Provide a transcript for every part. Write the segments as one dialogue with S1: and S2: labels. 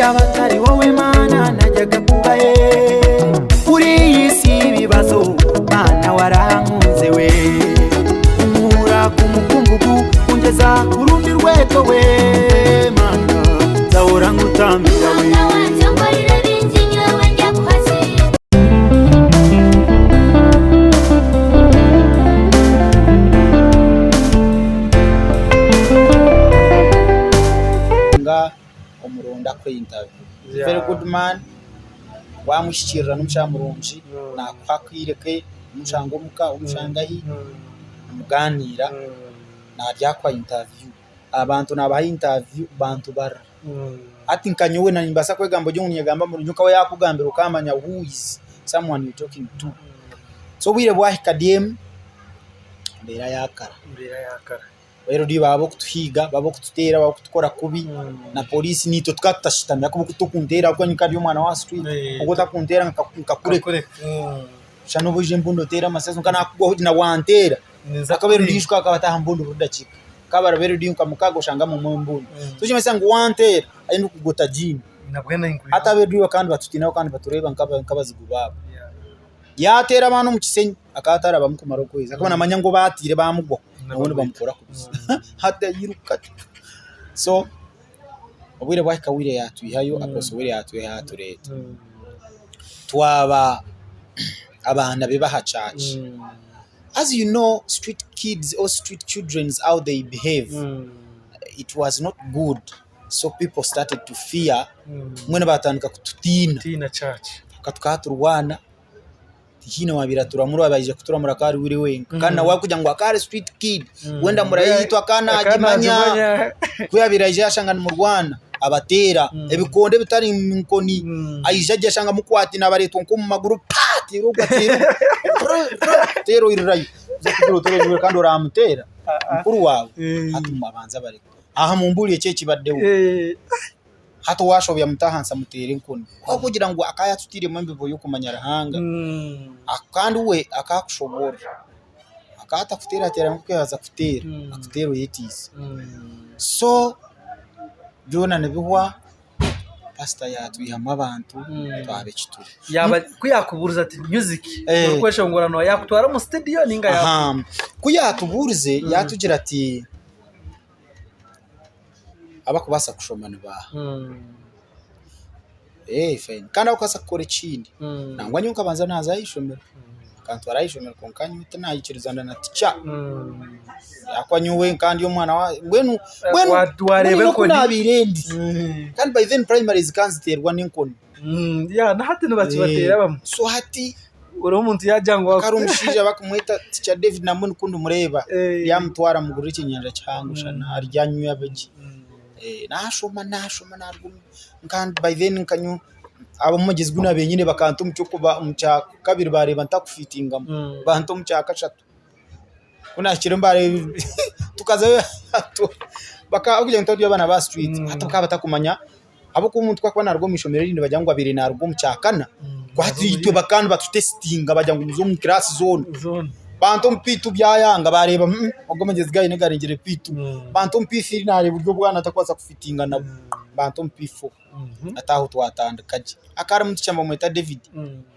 S1: Iyaba atari wowe Mana najyaga kuba he Kuri iyi si y'ibibazo Mana warankunze we Unkura ku mukungugu ungeza ku rundi rwego we Mana nzahora ngutambira we
S2: Ruhanga wangye onkorire bingi nyowe ndyakuhaki.
S3: Nga omuronda akuha interview. Very good man, wamuhikiirira n'omushaija murungi, nakuha akaire ke, omushanga omuka, omushanga hi, nimugaaniira, narya akuha interview. Abantu nabaha interview bantu barira. Hati nka nyowe nimbaasa kwegamba ori ngu ninyegamba murungi kwonka we yakugambira okamanya who is someone you talking to. So obwire bwahika DM, embeera yakara. Reero baba ab'okutuhiiga, baba ab'okututeera, baba ab'okutukora kubi na poriisi naitwe tukaba tutashutami ahakuba oku tokunteera ahabw'okuba nyowe nka ndi omwana wa street ogu otakunteera nkakureka shana n'obu oija embundu oteere amasasi kwonka naakugwaho na wanteera ahakuba eryo akaba ataaha mbundu buri dakiika akaba araba eryo nka mukaaga oshangamu emwe embundu so ekirikumanyisa ngu wanteera ahi ndikugwa otagiine hati ab'eryo kandi batutiineho kandi nibatureeba nk'abazigu baabo. Yaateera abaana omu kisenyi akaba atarabamu kumara okwezi ahakuba naamanya ngu obu atiire baamugwaho nabo nibamukora kubi hati airuka so obwire bwahika Willy yaatwihayo Apostle Willy yaatwihayo yaatureeta twaba abaana be b'aha church. As you know street kids or street childrens how they behave it was not good so people started to fear mbwenu baatandika kututiina tukaba turwana. Tihaine owaabaire aturamura owaabaire aija kuturamura akaba ari Willy wenka. Kandi nawe arikugira ngu akaba ari street kid, we endamura yaitu akaba naagimanya. Ku yaabaire aija yaashanga nimurwana, abateera ebikondo ebitari nkoni, aija gye ashanga mukwataine abareetwa nk'omu maguru paa! Ateera ogu ateera ogu, teera oirirayo. Oza kugira oti oreebire kandi oraamuteera mukuru waawe, hati abanze abareke. Aha mumbuurire eki ekibaddeho. Hati owashobya muta ahansi amuteere enkoni. Ahabw'okugira ngu akaba yatutairemu embibo y'okumanya Ruhanga kandi we akaba akushoboorora. Akaba atakuteerateera nk'oku yaaza kuteera, akuteera oyetiise. So byona nibihwa, pasita yaatwihamu abantu twaba eki turi.
S4: Yaaba ku yaakubuurize ati music orikweshongora nooha yaakutwara omu studio ninga
S3: Ku yaatubuurize yaatugira ati. Abarikubaasa kushoma ni baaha? Kandi abarikubaasa kukora ekindi. Nangwa nyowe nkabanza naaza aha ishomero, bakantwara aha ishomero kwonka nyowe tinaikirizana na tica ahakuba nyowe nkaba ndi omwana wa mbwenu mbwenu oku naabaire ndi kandi by then primary zikaba niziteerwa n'enkoni. So hati Hakaba hariho omushaija barikumweta Teacher David nambwenu ku ndimureeba yamutwara amugurira ekyenyanja kihango shana arye anywe abe gye. Nashoma nashoma naruga kandi by then nka nyowe ab'omugyezi ogu naabaire nyine bakanta omu kyakabiri baareeba ntakufitingamu banta omu kyakashatu. Ku naahikire baareeba tukazayo ahabw'okugira ngu twaba turi abaana ba street hati bakaba batakumanya Ahabw'okuba omuntu ku arikuba naaruga omu ishomero erindi nibagira ngu abaire naaruga omu kyakana, ku hati itwe bakaba nibatutesitinga bagira ngu muze omu kiraasi zoona. Banta omu P2 byayanga baareeba ogu amagyezi agu aine garengire P2. Banta omu P3 naareeba buri obwana tarikubaasa kufitinga nabwo, banta omu P4. Hati aho twatandika gye. Hakaba harimu ticha nibamweta David,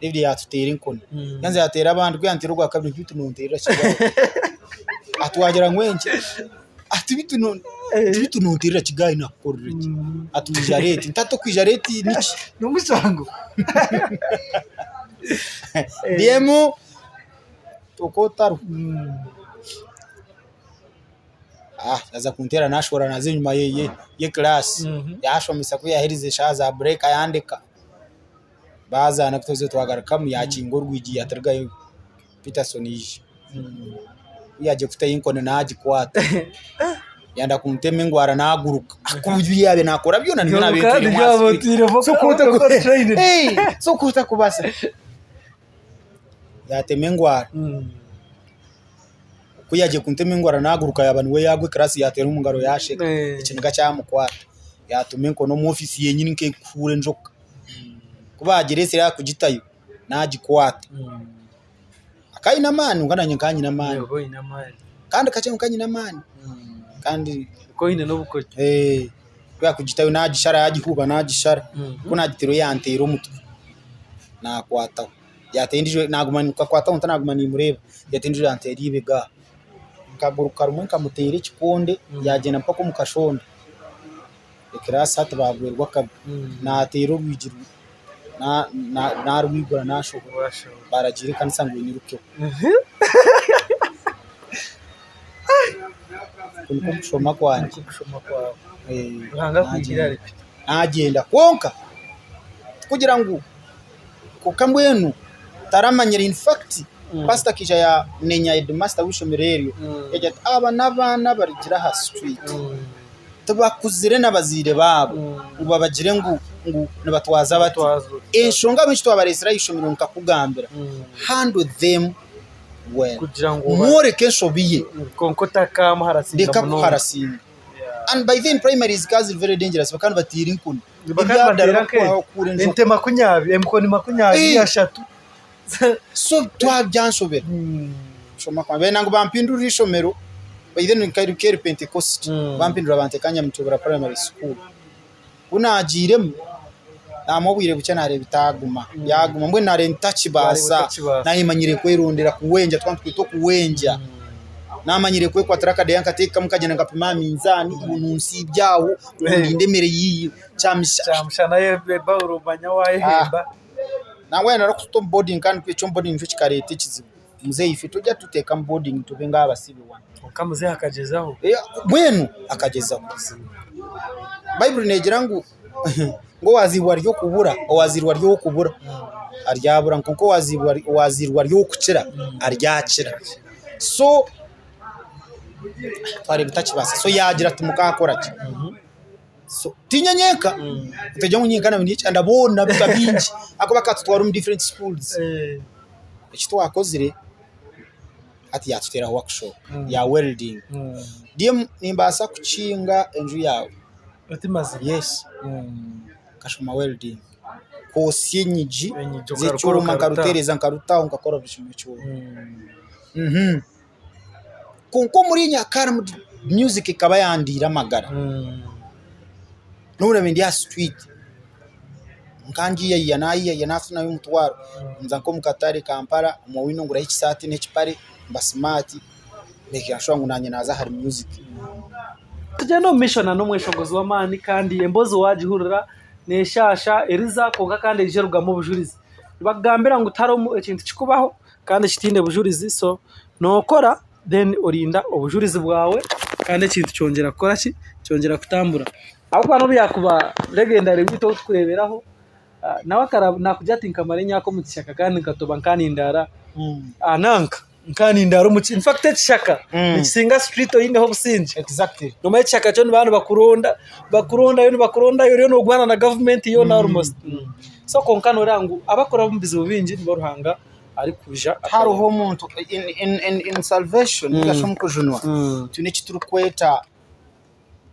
S3: David yaatuteera enkoni. Yabanza yaateera abandi, ku yanteera ogwakabiri nti beitu nonteerera ki? Ati waagira ngu enki? Ati beitu nonteerera ki gaayi naakukorera ki? Ati waija reeti, nti hati okwija reeti niki?
S4: N'omushango.
S3: Mbwenu okwo otariho. Yaaza kunteera naashohora naaza enyima y'ekiraasi, yaashomesa ku yaaherize eshaaha za bureeka yandeka. Baazaana ku twaherize twagarukamu yaakinga orwigi yaaturugayo Peterson yaija. Ku yaagiire kutayo enkoni naagikwata, yayenda kuntema engwara naaguruka ahakuba ebi yaabaire naakora byona nibyo naabaire ntwiremu aha so ku otakubaasa yaatema engwara, ku yaagiire kuntema engwara naaguruka yaaba niwe yaagwa ekiraasi yaateera omu ngaro yaasheka ekiniga kyamukwata yaatuma enkoni omu ofiisi yenyini nk'erikuhuura enjoka, ku baagireetsire aha kugitayo naagikwata. Akaba aine amaani kwonka naanye nkaba nyine amaani. Kandi kakye nkaba nyine amaani. Kandi
S4: Okaba oine n'obukoryo.
S3: Ku yaakugitayo naagishara yaagihuuba naagishara. Ku naagitaireho yanteera omutwe, naakwataho. Yaateera endiijo naaguma nkakwataho nta naaguma nimureeba, yaateera endiijo yanteera eibega aha. Nkaguruka rimwe nkamuteera ekikonde yaagyenda mpaka omu kashonda. Ekiraasi hati baagwerwa akabi. Naateera orwigi naarwigura naashohora. Baaragiira ekanisa ngu nyirukeho. Oku nikwo kushoma kwangye. Naagyenda kwonka tikugira ngu kwonka mbwenu taramanyire in fact pasita akaija yaanenya hedimasita w'eishomero eryo yaagira ati aba n'abaana abarugire aha situriti tibakuzire n'abazaire baabo ngu babagire ngu nibatwaza bati. Enshonga ahabw'enki twabareetsire aha ishomero nkakugambira handle them well.
S4: Kugira ngu oba-
S3: Mworeke enshobi ye.
S4: Kwonka otakamuharasinga
S3: Reka
S4: munonga.
S3: kuharasinga. And by then primary zikaba ziri very dangerous bakaba nibatiira enkoni.
S4: Bakaba
S3: Ebyadara
S4: nibateera nke
S3: bakuhaho kukuura enjoka.
S4: ente makunyabi, emikoni makunyabi
S3: Eh.
S4: ashatu.
S3: So twabyanshobera. Kushoma kwange. Benda ngu bampindurire eishomero by then nka eri Pentecost. Bampindura banteeka Nyamutobera primary school. Ku naagiiremu, naamuha obwire bukye naareeba bitaaguma, byaguma mbwenu naareeba ntakibaasa, naayemanyire kwerondera kuwengya twaba nitweta okuwengya, naamanyire kwekwatira akadeeya nkateekamu nkagyenda nkapima aha minzaani ngu nsiibye aho ngu ndinde emere yiiyo kyamushana.
S4: Kyamushana ebahuro omanya waayehemba.
S3: Nangwa yaaba arikututa omu boarding kandi eky'omu boarding nikyo kikareeta ekizibu, muzeeyi itwe tojya kututeeka omu boarding tube nk'abasibe wanu.
S4: Kwonka muzeeyi akagyezaho.
S3: Mbwenu akagyezaho. Baiburi neegira ngu owaazairwe ari okubura, owaazairwe ari ow'okubura aryabura kwonka owaazairwe ari ow'okukira aryakira. So twareeba etakibaasa so yaagira ati mukaakora ki? So tiinye nyenka, otagira ngu nyenka naabe ndi boona bikaba bingi ahakuba bakatutwara omu different schools. Eki twakozire hati yaatuteeraho workshop ya welding. Ndiyo nimbaasa kukinga enju yaawe.
S4: Oti mazima?
S3: Yes. Nkashoma welding. Kwotsya enyigi z'ekyoma nkarutereeza nkarutaho nkakora buri kimwe kyona. Kwonka omuri nyakare music ekaba yandiire amagara. N'obu naabaire ndi aha street, nkangiiyayiya naayiyayiya naafunayo omutwaro, nza nk'omu katare Kampala, omu Owino ngurayo ekisaati n'ekipare, mba smart, makinga sure ngu naanye naaza ahari music.
S4: Tugyende omu maisho nana omweshongozi w'amaani kandi emboozi waagihurira neeshaasha, eriza kwonka kandi eija erugamu obujurizi. Nibakugambira ngu tihariho ekintu kirikubaho kandi kitaine bujurizi so nookora then orinda obujurizi bwawe kandi ekintu kyongyera kukora ki? Kyongyera kutambura. Ahabw'okuba n'obu yaakuba legendary waitu ou turikureeberaho, nawe naakugira ati nkamara emyaka omu kishaka kandi nkatoba nkanindaara nanka nkanindaara omu in fact ekishaka nikisinga street oineho obusingye.
S3: Exactly.
S4: Nomanya ekishaka kyo nibaba nibakuronda, bakurondayo nibakurondayo oriyo noorwana na gavumenti yoona almost. So kwonka nooreeba ngu abakuraba omu bizibu bingi nibo Ruhanga arikuija
S3: Hariho omuntu in salvation ninga shi omu kujunwa twine eki turikweta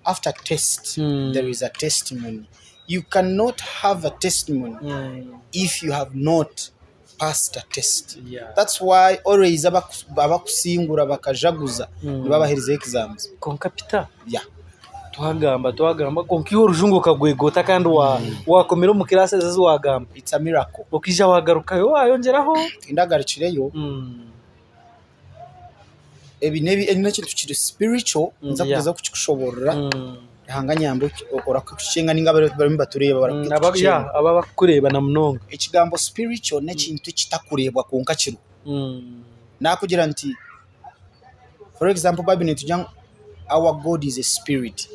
S3: after test there is a testimony. You cannot have a testimony if you have not passed a test. That's why always abakusingura bakajaguza nibo abaherize exams.
S4: Kwonka Peter,
S3: Yeah.
S4: Twagamba twagamba kwonka iwe orujungu okagwegota kandi wakomera omu kiraasi ezo ezi wagamba.
S3: It's a miracle.
S4: Okaija wagarukayo wayongyeraho.
S3: Tindagarukireyo. Ebi n'ekintu kiri spiritual ninza kugyezaho kukikushoborora Ruhanga anyambe orakukicenga ninga abarimu nibatureeba barakukicenga.
S4: Abo abarikukureeba na munonga.
S3: Ekigambo spiritual n'ekintu ekitakureebwa kwonka kiriho. Nakugira nti For example Bible netugira ngu our God is a spirit.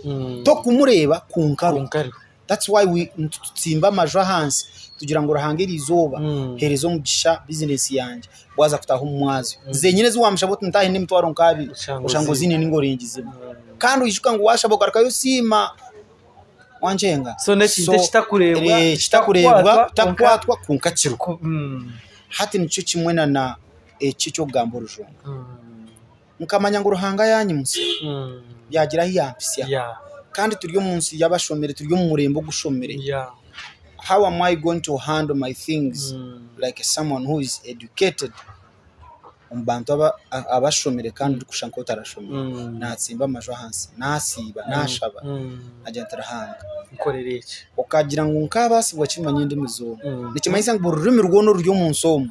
S3: Tokumureeba kwonka ariho.
S4: Kwonka ariho.
S3: That's why we nitutsimba amaju ahansi tugira ngu Ruhanga erizooba hereza omugisha bizinesi yangye waaza kutaaha omu mwazyo. Zenyine ezi wamushaba oti ntaahe n'emitwaro nk'abiri
S4: Oshanga
S3: oshanga oziine ninga orengizemu. Kandi oijuka ngu waashaba ogarukayo osiima. Wankyenga?
S4: So n'ekintu ekitakureebwa,
S3: ekitakureebwa,
S4: ekitakukwatwa,
S3: kitakukwatwa kwonka kiriho. Hati nikyo kimwe na na eki eky'okugamba orujungu. Nkamanya ngu Ruhanga yaanyimutsya, yaagira ahu yaampitsya. Kandi turi omu nsi y'abashomire, turi omu murembe ogushomire. How am I going to handle my things like someone who is educated? Omu bantu abashomire kandi orikushusha nk'otarashomire, naatsimba amaju ahansi, naasiiba, naashaba, naagira nti Ruhanga
S4: Nkorera eki.
S3: Okagira ngu nkaabaasibwa kimanya endimi zoona. Nikimanyisa ngu buri rurimi rwona oruri omu nsi omu,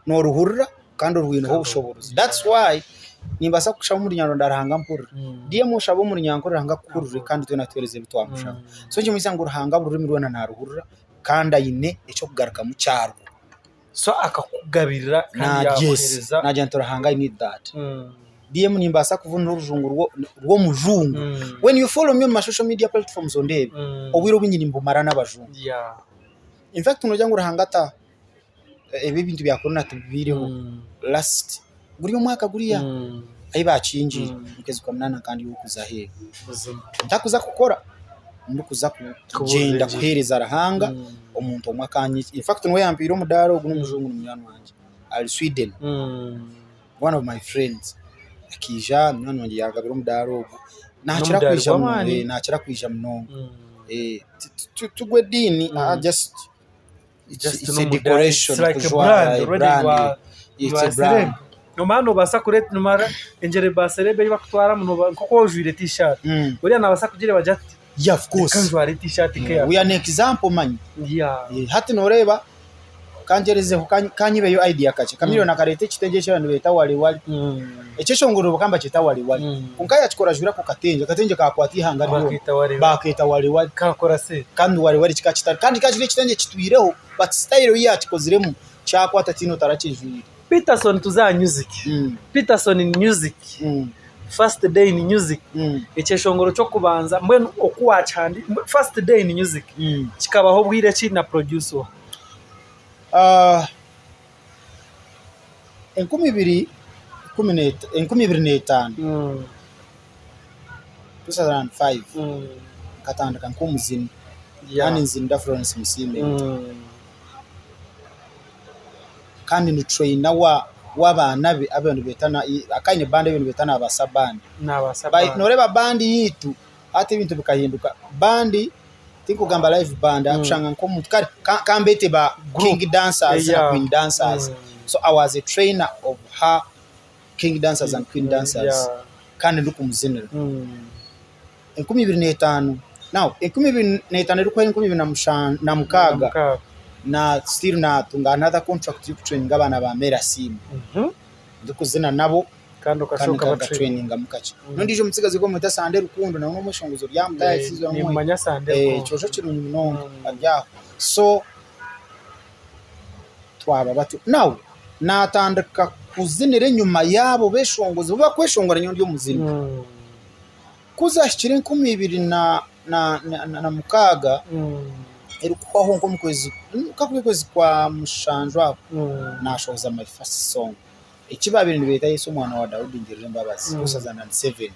S3: nooruhurira kandi orwineho obushoboorozi. That's why nimbaasa kukushaba omu Runyarwanda Ruhanga ampurire. DM oshabe omu Runyankore Ruhanga akuhurire kandi twena atuheereze ebi twamushaba. So nikimanyisa ngu Ruhanga buri rurimi rwona naaruhurira kandi aine eky'okugarukamu kyarwo.
S4: So akakugabirira kandi
S3: Yes,
S4: yakuhereza.
S3: naagira nti Ruhanga I need that. DM nimbaasa kuvunura orujungu rw'omujungu. When you follow me on my social media platforms ondeebe, obwire obwingi nimbumara n'abajungu. In fact noogira ngu Ruhanga ta ebi ebintu bya corona tibibaireho last guri omwaka guriya ahi baakingiire omu kwezi kwa munaana nkaba ndi ow'okuza aheeru. Ntarikuza kukora ndikuza kugyenda kuheereza Ruhanga omuntu omwe akanyikiriza. In fact niwe yampaire omudaara ogu n'omujungu ni munywani wangye ari Sweden one of my friends akaija munywani wangye yangabira omudaara ogu. Nakira kwija munonga nakira kwija munonga tigwe ediini just It's a decoration kujwara a brand it's a brand.
S4: Nomara nobaasa kureeta nomara engyero ba celeb ei bakutwaramu nk'oku ojwaire t-shirt oriya nabaasa kugireeba agire ati
S3: Yeah of course.
S4: reka njware t-shirt nk'eya
S3: We are an example manya.
S4: Yeah.
S3: Hati noreeba kangyerezeho kanyibeyo idea kakye. Chameleone akareeta ekitengye eki abantu nibeeta wali wali. Ekyeshongoro bakaba nibakyeta wali wali. Kwonka yaakikora ajwaire ako katengye, akatengye kaakwata eihanga ryona.
S4: Bakeeta wali wali.
S3: Baakeeta wali wali.
S4: Kaakora sente.
S3: Kandi wali wali kikaba kitari, kandi kikaba kiri ekitengye kitwireho but style ei yaakikoziremu kyakwata tihaine otarakijwaire.
S4: Peterson tuze aha music. Peterson in music, first day in music, ekyeshongoro ky'okubanza mbwenu oku waakihandi, first day in music kikabaho bwire ki na producer oha?
S3: 2005, 2005, nkatandika nk'omuzini kandi nzinira Florence Musiime kandi ndi trainer w'abaana be abu nibeeta akaba aine band ei nibeeta Nabaasa Band. Nooreeba band yaitu hati ebintu bikahinduka, band tinkugamba live band kushanga nk'omuntu kare kambeete ba king dancers na queen dancers so I was a trainer of her king dancers and queen dancers kandi ndikumuzinira. 2005 now 2005 erikuhwaho 2006 na still natunga another contract y'okutraininga abaana ba Mary Asiimwe ndikuzina nabo.
S4: Kandi
S3: Kandi
S4: okashoka
S3: nka
S4: batraininga.
S3: trainingamu kakye. N'ondiijo omutsigazi ogwo bamweta Sande Rukundo nawe n'omweshongozi ori aha mutaahi season omwe.
S4: Nimmanya Sande
S3: Eh,
S4: Rukundo.
S3: ekyojo kirungi munonga ari aho. So twaba batyo. Now naatandika kuzinira enyima yaabo beshongozi bo bakweshongora nyowe ndi omuzini. Ku zaahikire 2006 erikuhwaho nk'omu kwezi nka kwezi kwa mushanju aho, naashohoza my first song. Eki baabaire nibeeta Yesu Omwana wa Daudi ngirira embabazi, 2007.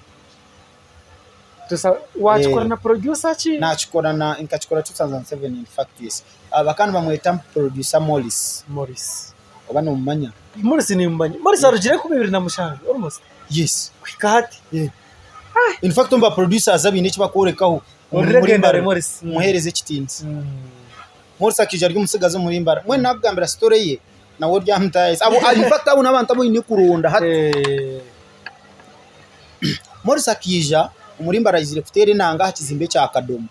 S4: Waakikora na producer ki?
S3: Naakikora na, nkakikora 2007 in fact yes. Bakaba nibamweta producer Morris.
S4: Morris.
S3: Oba noomumanya?
S4: Morris nimumanya. Morris arugire 2007 almost.
S3: Yes.
S4: Kuhika hati.
S3: In fact omu ba producers abaine eki barikworekaho
S4: Ori legendary Morris.
S3: Muheereze ekitiinisa. Morris akaija ari omutsigazi omuri Mbarara. Mbwenu naakugambira story ye, nawe oryamutaayisa. Abo in fact abo n'abantu abu oine kuronda hati. Morris akaija omuri Mbarara aizire kuteera enanga aha kizimbe kya Kadomo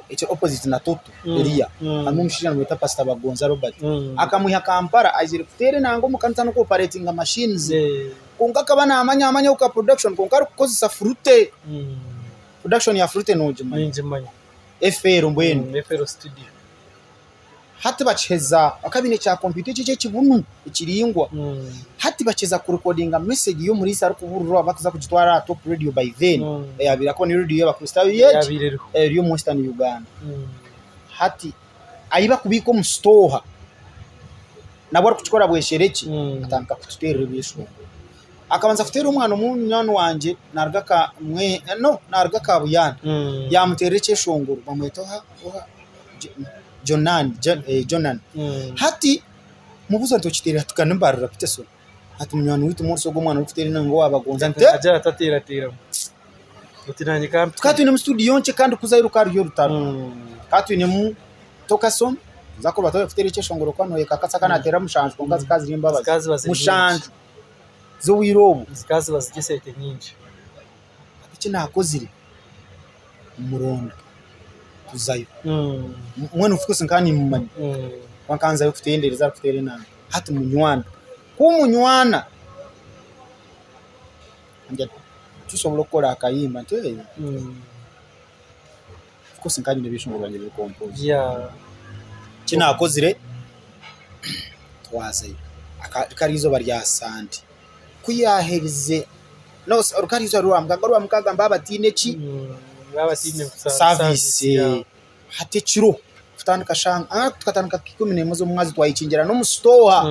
S3: ekiri opposite na Toto eriya. Harimu omushaija nibamweta Pastor Bagonza Robert. Akamwiha Kampala aizire kuteera enanga omu kanisa n'oku operatinga machines. Kwonka akaba naamanya amanyaho ka production kwonka arikukozesa Fruity. Production ya Fruity noogimanya?
S4: Ningimanya.
S3: FL mbwenu.
S4: FL studio.
S3: Hati bakiheza bakaba baine kya kompyuta eki eky'ekibunu ekiraingwa. Hati bakiheza kurikodinga mesegi y'omuriisa arikubuurira barikuza kugitwara aha Top Radio by then eyaabaire akuba niyo rediyo y'Abakristaayo y'egi eri omu Western Uganda. Hati ahi barikubiika omu sitooha nabwo arikukikora bwesherekye atandika kututeerera ebyeshongoro. Akabanza kuteera omwana omwe munywani wangye naruga ka no naruga Kabuyanda yaamuteerera ekyeshongoro bamweta oha oha Jonan Jonan. Hati mubuuza nti okiteerera ati ka nimbarira Peterson ati munywani waitu Morris ogwo omwana orikuteera enanga owaabagonza nti
S4: Agira ati ateerateeramu. Oti naanye ka mpite.
S3: Tukaba twinemu studio nkye kandi kuzayo rukaba ruri orutaro. Tukaba twinemu Tokason nza kuba kuteera ekyeshongoro ku noyeka akatsi aka naateera mushanju kwonka zikaba ziri embabazi
S4: Zikaba ziba ziri
S3: mushanju. Z'obwire obu.
S4: Zikaba ziba ziri esente nyingi.
S3: Hati eki naakozire, muronda tuzayo. Mbwenu of course nkaba niimumanya kuba nkaba nzayo kutendereza arikuteera enanga. Hati munywana. Ku munywana, angira ati tusobola kukora akayimba nti ee. Of course nkaba nyine ebyeshongoro byangye biri composed. Eki naakozire, twazayo. Rikaba riri eizooba rya Sande. Ku yaaherize, no rikaba riri eizooba rya Rwamukaaga baaba bataine ki? Saviisi. Hati ekiro kutandika shaaha, tukatandika nka 11 z'omumwazyo twayekingira n'omu sitooha.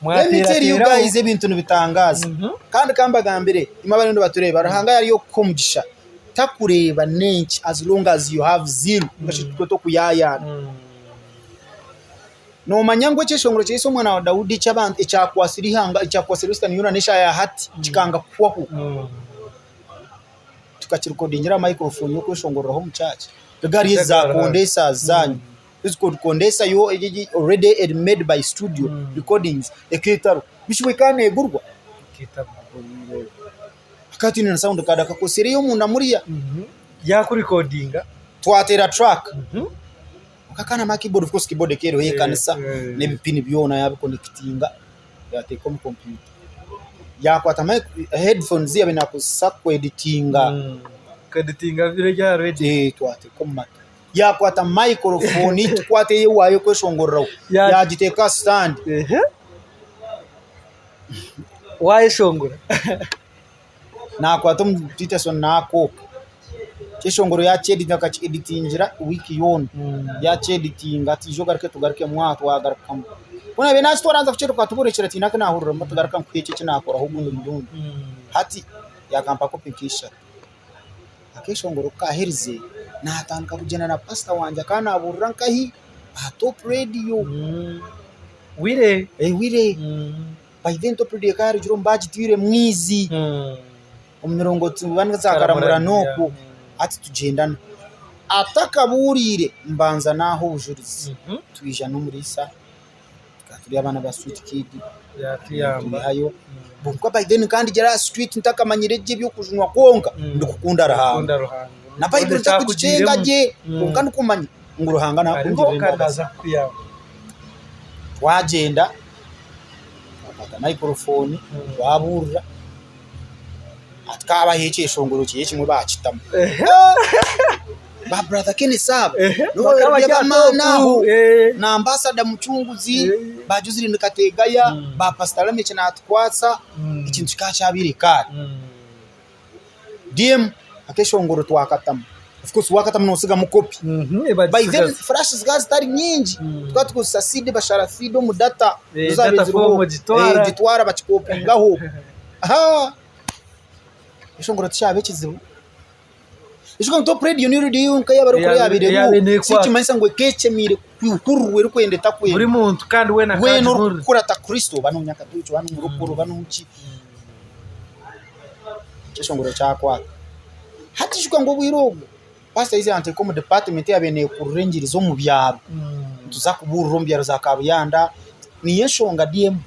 S3: Let me tell you guys ebintu nibitangaaza. Kandi ka mbagambire imwe abariyo nibatureeba, Ruhanga yaariyo kukuha omugisha, takureeba n'enki as long as you have zeal ninga shi ekikweta okuyaayaana. Noomanya ngu ekyeshongoro kya Yesu omwana wa Daudi eky'abantu ekyakwasire eihanga, ekyakwasire Western Union n'eshaaha ya hati kikanga kuhwaho. Tukakirikodingira aha microphone y'okweshongoreraho omu church. Rigari ezi za condensers zaanyu. Ezi condenser yo egi already eri made by studio recordings ekeetaro. Beitu ekaba neegurwa. Hakaba hataine na sound card akakosereyo omunda muriya.
S4: Yaakurikodinga.
S3: Twateera track. Kwonka akaana ma keyboard of course keyboard ekaba eriho ey'ekanisa n'ebipini byona yaabikonectinga yaateeka omu kompyuta. Yaakwata mic headphones ei yaabaire naakozesa kweditinga.
S4: Kweditinga biri aha reediyo.
S3: Twateeka omu matu. Yaakwata microphone tukwata ei ewaayo kweshongoreraho yaagiteeka aha sitandi.
S4: Waayeshongora.
S3: Naakwata omu Peterson naakooka. Ekyeshongoro yaakyeditinga akakyeditingira wiiki yoona. Yaakyeditinga ati ija ogaruke tugarukemu aha twagarukamu. Ku naabaire naakitwara naaza kukyeruka tuburekire tihaine aku naahuriramu tugaruka nkuhe eki eki naakoraho ogundi murundi. Hati yaakampa kopi nka ishatu. Akeeshongoro ku kaaherize, naatandika kugyenda na pasita wangye akaba naabuurira nkahi? Aha Top Radio.
S4: Wire.
S3: Wire. By then Top Radio ekaba yaarugire omu baagitwire Mwizi, omu mirongooti za Karamurani okwo. Hati tugyendana. Atakabuuriire mbanza naaha obujurizi. Twija n'omuriisa, tukaba turi abaana ba Street Kid, twihayo. Kwonka by then nkaba ndi aha street ntakamanyire gye eby'okujunwa kwonka ndikukunda Ruhanga. Na Baiburi ntakugikyenga gye kwonka ndikumanya ngu Ruhanga naakungirira embabazi. Twagyenda. Twakwata microphone twabuurira tukabaha ekyeshongoro kye kimwe baakitamu. Ba brother Kenneth abo nibo bari ab'amaani aho na ambassador Mucunguzi, ba Joseline Kategaya, ba pastor Lameck naatukwatsa ekintu kikaba kyabaire kare. DM akeshongoro twakatamu of course wakatamu nosigamu copy by then flash zikaba zitari nyingi tukaba tukozesa CD bashara CD omu data nizo zabaire ziriho ogitwara bakikopingaho ekishongoro tikyaba ekizibu ekyo top radio niyo radio yonka eyabaire yabaire eriho tikimanyisa ngu ekaba eshemereire kuhurirwa erikwenda etakwenda weena orikukurata Kristo oba nomunyakaturiki oba nomurokore oba nomuki. Ekyeshongoro kyakwata. Hati ijuka ngu obwire obwo paasita yaizire yanteeka omu dipaatimenti eyaabaire neekurura engiri z'omu byaro. Nituza kubuurira omu byaro za Kabuyanda. Niyo enshonga DM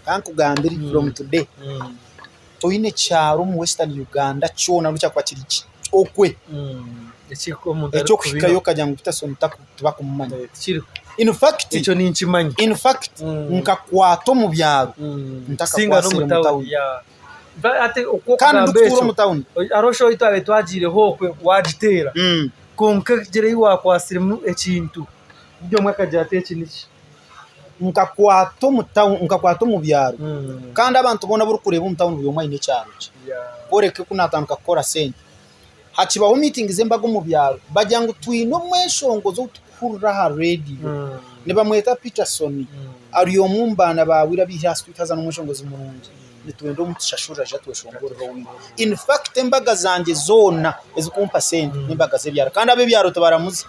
S3: ka nkugambire from today, toine kyaro omu Western Uganda kyona nobu kyakuba kiri ki okwe eky'okuhikayo okagira ngu Peterson tibakumumanya. In fact, in fact nkakwata omu byaro ntakakwatsire omu tawuni. Kandi ndikutuura omu tawuni.
S4: Hariho show ei twabaire twagiireho okwe waagiteera kwonka gira ei waakwatsiremu ekintu buri omwe akagira ati eki niki.
S3: Nkakwata omu tawuni nkakwata omu byaro kandi abantu boona abu orikureeba omu tawuni buri omwe aine ekyaro kye. Kworeka oku naatandika kukora sente. Hakibaho miitingi z'embaga omu byaro bagira ngu twine omweshongozi ou turikuhurira aha reediyo nibamweta Peterson ari omwe omu baana ba Wire abaihire aha street haza n'omweshongozi murungi nitwenda omutushashurire aije atweshongorere owaitu. In fact embaga zangye zoona ezirikumpa sente n'embaga z'ebyaro kandi ab'ebyaro tibaramuzi.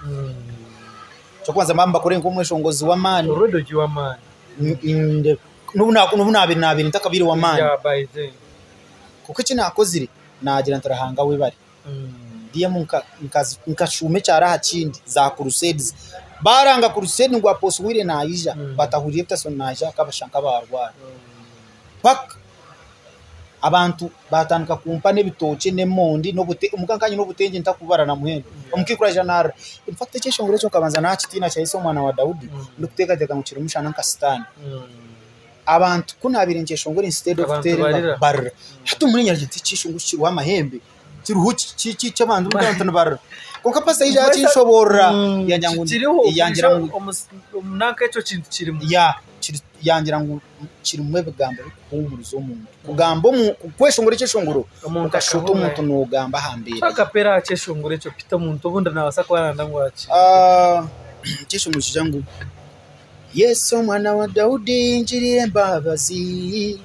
S3: Eky'okubanza nibaba nibakureeba nk'omweshongozi w'amaani.
S4: Already ori ow'amaani.
S3: N'obu naabaire naabaire ntakabaire w'amaani. Kwonka eki naakozire naagira nti Ruhanga webare. DM nkashuuma ekyaro aha kindi za crusades. Baaranga crusade ngu Apostle Wire naija, batahuriire Peterson naija akabashusha nk'abaarwara. Paka. Abantu baatandika kumpa n'ebitookye n'emondi n'obute omuka nka nyine obutengye ntakubara na muhendo. Omukaikuru aija naarira. In fact ekyeshongoro ekyo nkabanza naakitiina kya Yesu omwana wa Daudi ndikuteekateeka ngu kirimu shana nka sitaane. Abantu ku naabaire nkyeshongora instead of
S4: Abantu
S3: kuteera engaro
S4: barira.
S3: barira. Hati omuri nyarugye nti ekyeshongoro kiriho amahembe kiriho ki ki ki abantu abantu nibarira. Kwonka pasita yaija yakinshoboorora yangira ngu
S4: Kiriho
S3: yangira ngu
S4: nanka ekyo kintu kirimu.
S3: ya kiri yangira ngu kirimu ebigambo birikuhuumuriza omuntu. Kugamba omu kweshongora ekyeshongoro
S4: Omuntu
S3: okashusha oti
S4: akahurira.
S3: omuntu noogamba aha mbeera ye.
S4: Akapera aha kyeshongoro ekyo Peter omuntu obundi naabaasa kuba aranda ngu aki.
S3: Ekyeshongoro nikigira ngu Yesu omwana wa Daudi ngirira embabazi,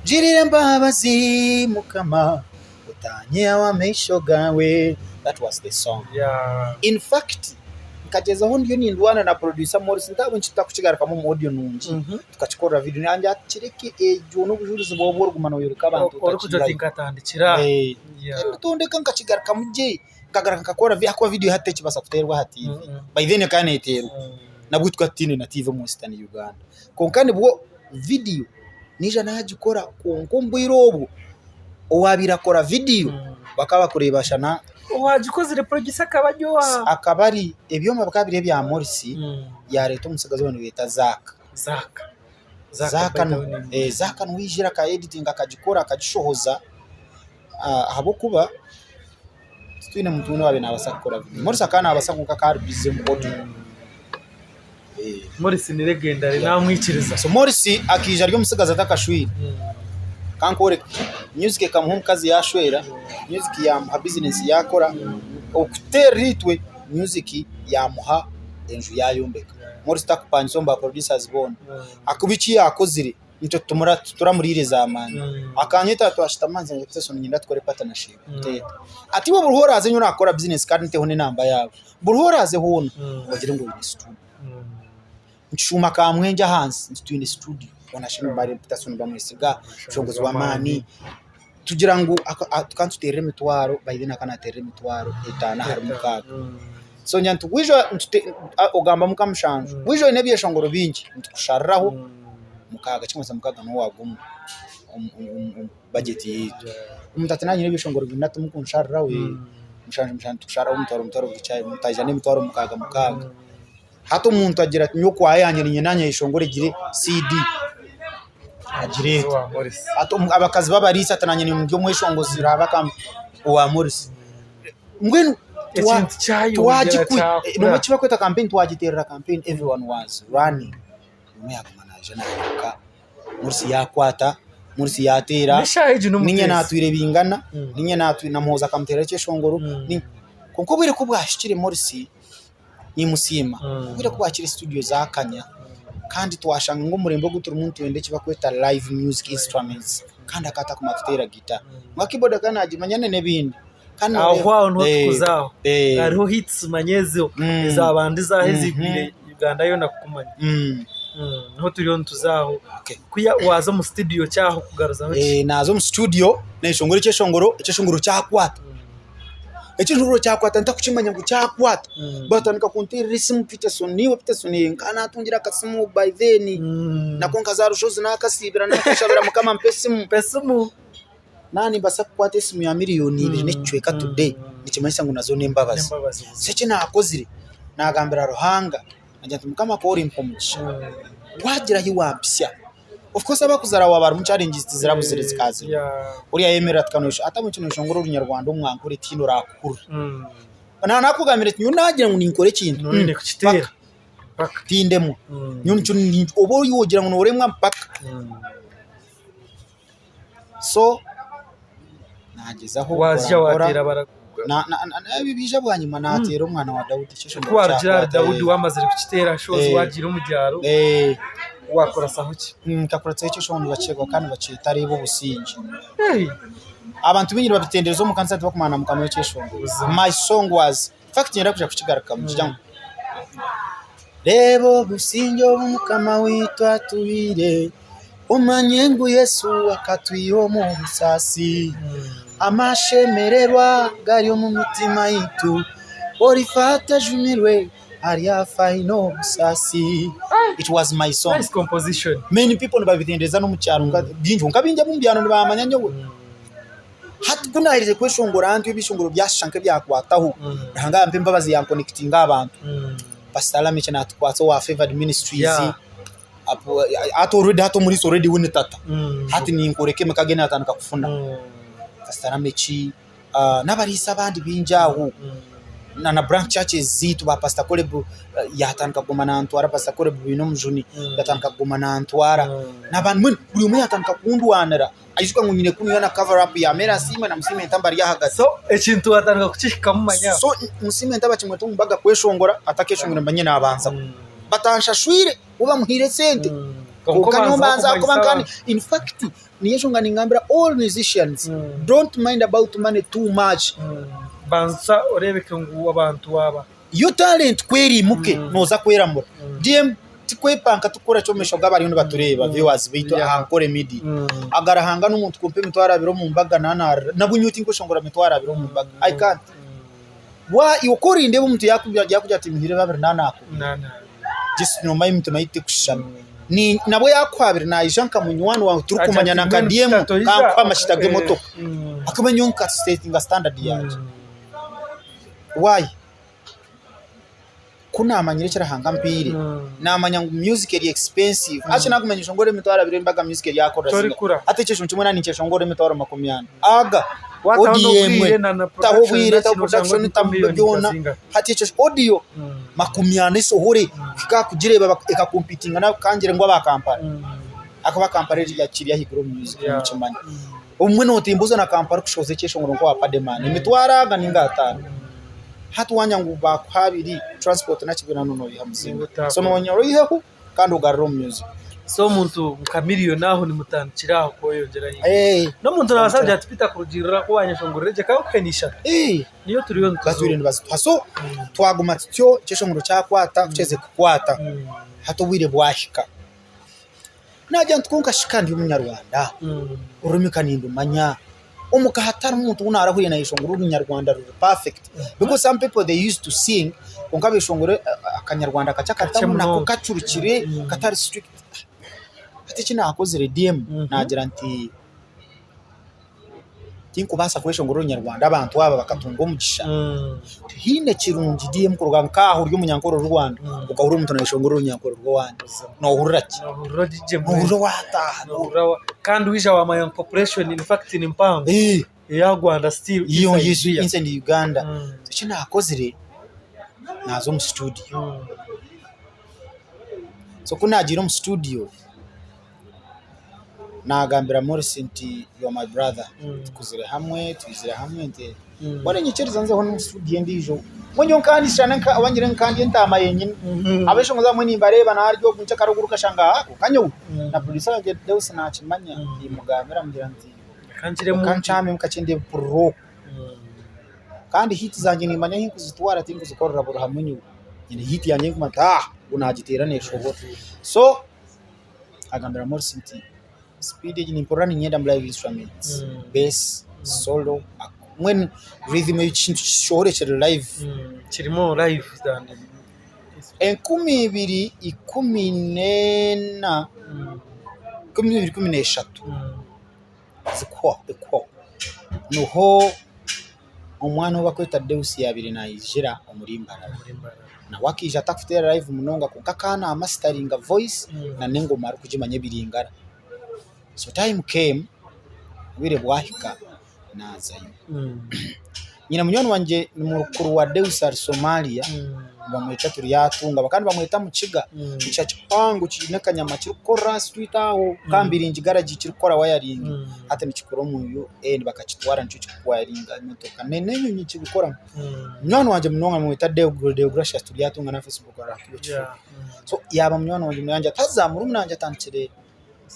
S3: ngirira embabazi Mukama otanyihaho amaisho gaawe. That was the song.
S4: Yeah.
S3: In fact nkagyezaho ndiyo nindwana na producer Morris ntahabw'enki tutakukigarukamu omu audio nungi tukakikorera video yangira ati kireke egyo n'obujurizi bwawe obu orikuguma noyoreka abantu
S4: Orikugira oti
S3: otakiihayo.
S4: nkatandikira aha.
S3: Eh,
S4: Yeah.
S3: tondeka nkakigarukamu gye nkagaruka nkakora video ahakuba video hati tekibaasa kuteerwa aha TV. By then ekaba neeteerwa. Nabwo tukaba tutaine na TV omu Western Uganda. Kwonka nibwo video naija nagikora kwonka omu bwire obwo owaabaire akora video bakaba bakureeba shana
S4: Owagikozire producer akaba ari owa?
S3: Akaba ari, ebyoma bikaba biri ebya Morris yaareeta omutsigazi ou nibeeta Zack.
S4: Zack.
S3: Zack niwe yaijire aka editinga akagikora akagishohoza ahabw'okuba titwine muntu weena owaabaire naabaasa kukora vidiyo. Morris akaba naabaasa kwonka akaba ari bize omu audio.
S4: Morris ni legendary namwikiriza.
S3: So Morris akaija ari omutsigazi atakashwire. Ka nkworeke, music ekamuha omukazi yaashwera, music yaamuha bizinesi yaakora, okuteerera itwe music yaamuha enju yaayombeka. Morris takupangisa omu ba producers boona ahakuba eki yaakozire Itwe tituramuriire amaani. Akanyeta twashutama nze ngu Peterson niinyenda tukore partnership nteeta. Ati iwe buri ahu oraaze nyowe naakukora bizinesi kandi nteho n'enamba yaawe. Buri ahu oraaze hoona ogire ngu oine studio. Nikishuuma Kamwengye ahansi nti twine studio. Boona shi Peterson nibamwesiga, omushongozi w'amaani. Tugira ngu tukaba nituteerera emitwaro, by then akaba naateerera emitwaro etaano ahari mukaaga. So ngira nti waija ogambamu nka mushanju, waija oine ebyeshongoro bingi nitukushariraho mukaaga, ekirikumanyisa mukaaga niho waaguma omu bajeti yaitu. Omuntu ati naaba nyine ebyeshongoro bina timukunshariraho, mushanju mushanju nitukushariraho omutwaro omutwaro buri kyai, mutaija n'emitwaro mukaaga mukaaga. Hati omuntu agira ati nyowe kwaya yangye niinyenda nyeshongore egire CD, agireeta. Hati abakazi b'abariisa ati naanye ndi omweshongozi raaba owa Morris. Mbwenu
S4: Ekintu kyayongyera kyakura.
S3: Nobu eki barikweta kampeyini twagiteerera kampeyini everyone was running. Omwe yaaguma naija nairuka, Morris yaakwata, Morris yaateera,
S4: N'eshaaha egi
S3: niinye
S4: n'omuteezi.
S3: naatwire Bingana, niinye naatwire na Muhoozi akamuteerera ekyeshongoro. Kwonka obwire ku bwahikire Morris Nimusiima obwire ku bwakire studio zakanya kandi twashanga ngu omurembe ogu turimu nitwenda eki barikweta live music instruments kandi akaba atakumanya kuteera gita nka keyboard akaba nagimanya n'ebindi.
S4: Kandi Aho aho niho tukuza aho. Hariho hits manya ezo ezabandize aho ezigwire Uganda yoona kukumanya. Niho turiyo nituza aho. Ku waaza omu studio kyaho kugaruzaho ki?
S3: Naaza omu studio neshongora ekyeshongoro, ekyeshongoro kyakwata. Ekyeshongoro kyakwata ntakukimanya ngu kyakwata, batandika kunteerera esimu Peterson niiwe Peterson ee nkaba naatungire akasimu by then nako nkaza aha rushozi naakasiibira naakashabira mukama ampe esimu. Naaba nimbaasa kukwata esimu ya miriyoni ibiri n'ekicweka today nikimanyisa ngu nazo n'embabazi. So eki naakozire naagambira Ruhanga naagira nti mukama ku orimpa omugisha waagira ahi wampitsya Of course abakuzara waaba harimu challenges tizirabuzire zikazire. Oriya ayemerera ati kanoshusha ati ahabw'enki noshongora orunyarwanda omwankore tihaine orakuhurira. Naaba nakugambira ati nyowe nagira ngu ninkora ekintu
S4: Noine kukiteera.
S3: mpaka tindemwa. Nyowe nikyo oba ori wogira ngu noremwa mpaka. So nagyezaho
S4: Waija wateera bara
S3: ebi biija bwanyima nateera omwana wa Daudi
S4: Ku warugira ahari Daudi wamazire kukiteera shozi wagiire omu byaro wakuratsaho ki?
S3: Nkakuratsaho ekyeshongoro nibakyebwa kandi nibakyeta reeba obusingye. Abantu baingi nibabitendereza omu kanisa tibakumanya na mukama w'ekyeshongoro. My song was in fact niinyenda kwija kukigarukamu nikigira ngu Reeba obusingye obu mukama waitu atuhaire. Omanye ngu Yesu akatwiha omu busaasi, Amashemererwa gari omu mitima yaitu, Orifa atajumirwe aryafa aine obusaasi. It was my song.
S4: Nice composition.
S3: Many people nibabitendereza n'omu kyaro nka bingi kwonka baingi ab'omu byaro nibamanya nyowe. Hati ku naaherize kweshongora ntyo ebyeshongoro byashusha nk'ebyakwataho, Ruhanga yampa embabazi yankonekitinga aha bantu. Pastor Lameck naatukwatsa owa Favoured Ministries,
S4: Yeah.
S3: apo- hati already hati omuriisa already we ni tata. Hati ninkoreka emikago ei naatandika kufuna. Pastor Lameck, n'abariisa abandi baingi aho na branch churches zaitu ba pastor Caleb yatandika kuguma nantwara, pastor Caleb Bainomujuni yatandika kuguma nantwara n'abandi mbwenu buri omwe yatandika kundwanira aijuka ngu nyine kunuya na cover up ya Mary Asiimwe na Musiime Ntamba ari ahagati.
S4: So ekintu watandika kukihikamu manya.
S3: So Musiime Ntamba kimweta omu mbaga kweshongora atakeshongwire mba nyine nabanzaho batanshashwire bo bamuhaire esente kwonka nyowe mbanza ahakuba nkandi in fact Niyo enshonga ningambira all musicians don't mind about money too much.
S4: Banza orebeke ngu abantu waaba.
S3: Yo talent ku eriimuke nooza kweramura. DM tikwepanka tikukora ki omu maisho g'abariyo nibatureeba viewers baitu aha Nkore Media. Agarahanga n'omuntu kumpa emitwaro abiri omu mbaga naanarira nabwo nyowe tinkweshongora mitwaro abiri omu mbaga I can't. Why iwe ku orindeeba omuntu yaakugira ati muhiire babiri naanakubira just noomanya emitima yaitu tekushushana. Nabwo yaakuhabire naija nka munywani waawe turikumanyana nka DM kankuhe amashita g'emotoka ahakuba nyowe nka setinga standard yangye. Why? Ku naamanyire eki Ruhanga ampaire, naamanya ngu music eri expensive. Hati naakumanya nshongore emitwaro abiri embaga music eryakorera zingahi? Hati ekyo kimwe naaba ninkyeshongora emitwaro makumi ana. Aga audio emwe, taho obwire, taho production, taho byona. Hati ekyo audio 40 esohore kuhika aha kugireeba ekakompitinga na kangire ngu aba Kampala. Ahakuba Kampala kiri ahaiguru omu music nimukimanya. Obumwe nootimbuza na Kampala kushohoza ekyeshongoro nka owa Paddyman emitwaro aga ninga ataano. Hati waanya ngu baakuha abiri, transport naki byona noobiiha muzinga. So noonyora oiheho kandi ogarure omu music.
S4: So omuntu nka miriyoni aho nimutandikira aho kweyongyera ahaiguru. N'omuntu naabaasa kugira ati Peter kurugiirira ku wanyeshongorera gye ka nkuhe n'eishatu. Niyo turiyo nituza.
S3: Batwire nibazituha. So twaguma tutyo ekyeshongoro kyakwata ku kyaherize kukwata hati obwire bwahika. Naagira nti kwonka shi ka ndi Omunyarwanda, orurimi ka nindumanya, omu ka hatarimu muntu ou naarahuriire naayeshongora Orunyarwanda ruri perfect because some people they used to sing kwonka beeshongora akanyarwanda kakye akatamu nako kacurikire katari strict. Hati eki naakozire DM naagira nti Tinkubaasa kweshongora Orunyarwanda abantu aba bakatunga omugisha. Tihaine kirungi DM kuruga nk'aha ori omunyankore ori Rwanda okahurira omuntu naayeshongora Orunyankore rw'owaanyu. Noohurira ki?
S4: Noohurira ori gye mbwenu.
S3: Noohurira waataaha.
S4: Noohurira wa kandi waija waamanya ngu population in fact ni mpango eya Rwanda still
S3: Iyo
S4: inside here.
S3: inside Uganda. Eki naakozire, naaza omu studio. So ku naagiire omu studio, Naagambira Morris nti you are my brother, tukuzire hamwe, twizire hamwe nti mbwenu nyikiriza nzeho n'omu studio endiijo mbwenu nyowe nkandishana nka oba ngire nka ndi entaama yenyine ab'eshongozi abamwe nimbareeba naarya ogu nikyo akaruguru kashanga aa kwonka nyowe na producer wangye Deus naakimanya nimugambira mugira nti reka nkyamemu kakye ndeebe mpurire oku kandi hit zangye nimanya ahu nkuzitwara tinkuzikorera buri hamwe nyowe, nyine hit yangye ei nkumanya nti aa ogu naagiteera neeshohora so. Agambira Morris nti, Speed egi nimpurira niinyenda mu live instruments, bass, solo, mbwenu rhythm ekintu kishohore kiri live.
S4: Kirimu live than.
S3: 2014, 2013 zikuhwaho ekuhwaho niho Omwana ou barikweta Deus yaabaire naijira omuri Mbarara. Nawe akaija atarikuteera live munonga kwonka akaba naamasitaringa voice n'engoma arikugimanya ebiringara. So time came, obwire bwahika naazayo. Nyine munywani wangye ni mukuru wa Deus ari Somalia nibamweta Turyatunga bakaba nibamweta Mukiga. Ekishaka kihango kiine akanyama kirikukorera aha street aho Kambiringi garage kirikukora wayaringi. Hati nikikora omu UN bakakitwara nikyo kirikuwayaringa emotoka n'enyonyi kibikoramu. Munywani wangye munonga nimweta Deogratius Turyatunga n'aha Facebook arahatuura ekifuba. So yaaba munywani wangye munonga yangira ati haza murumuna wangye atandikire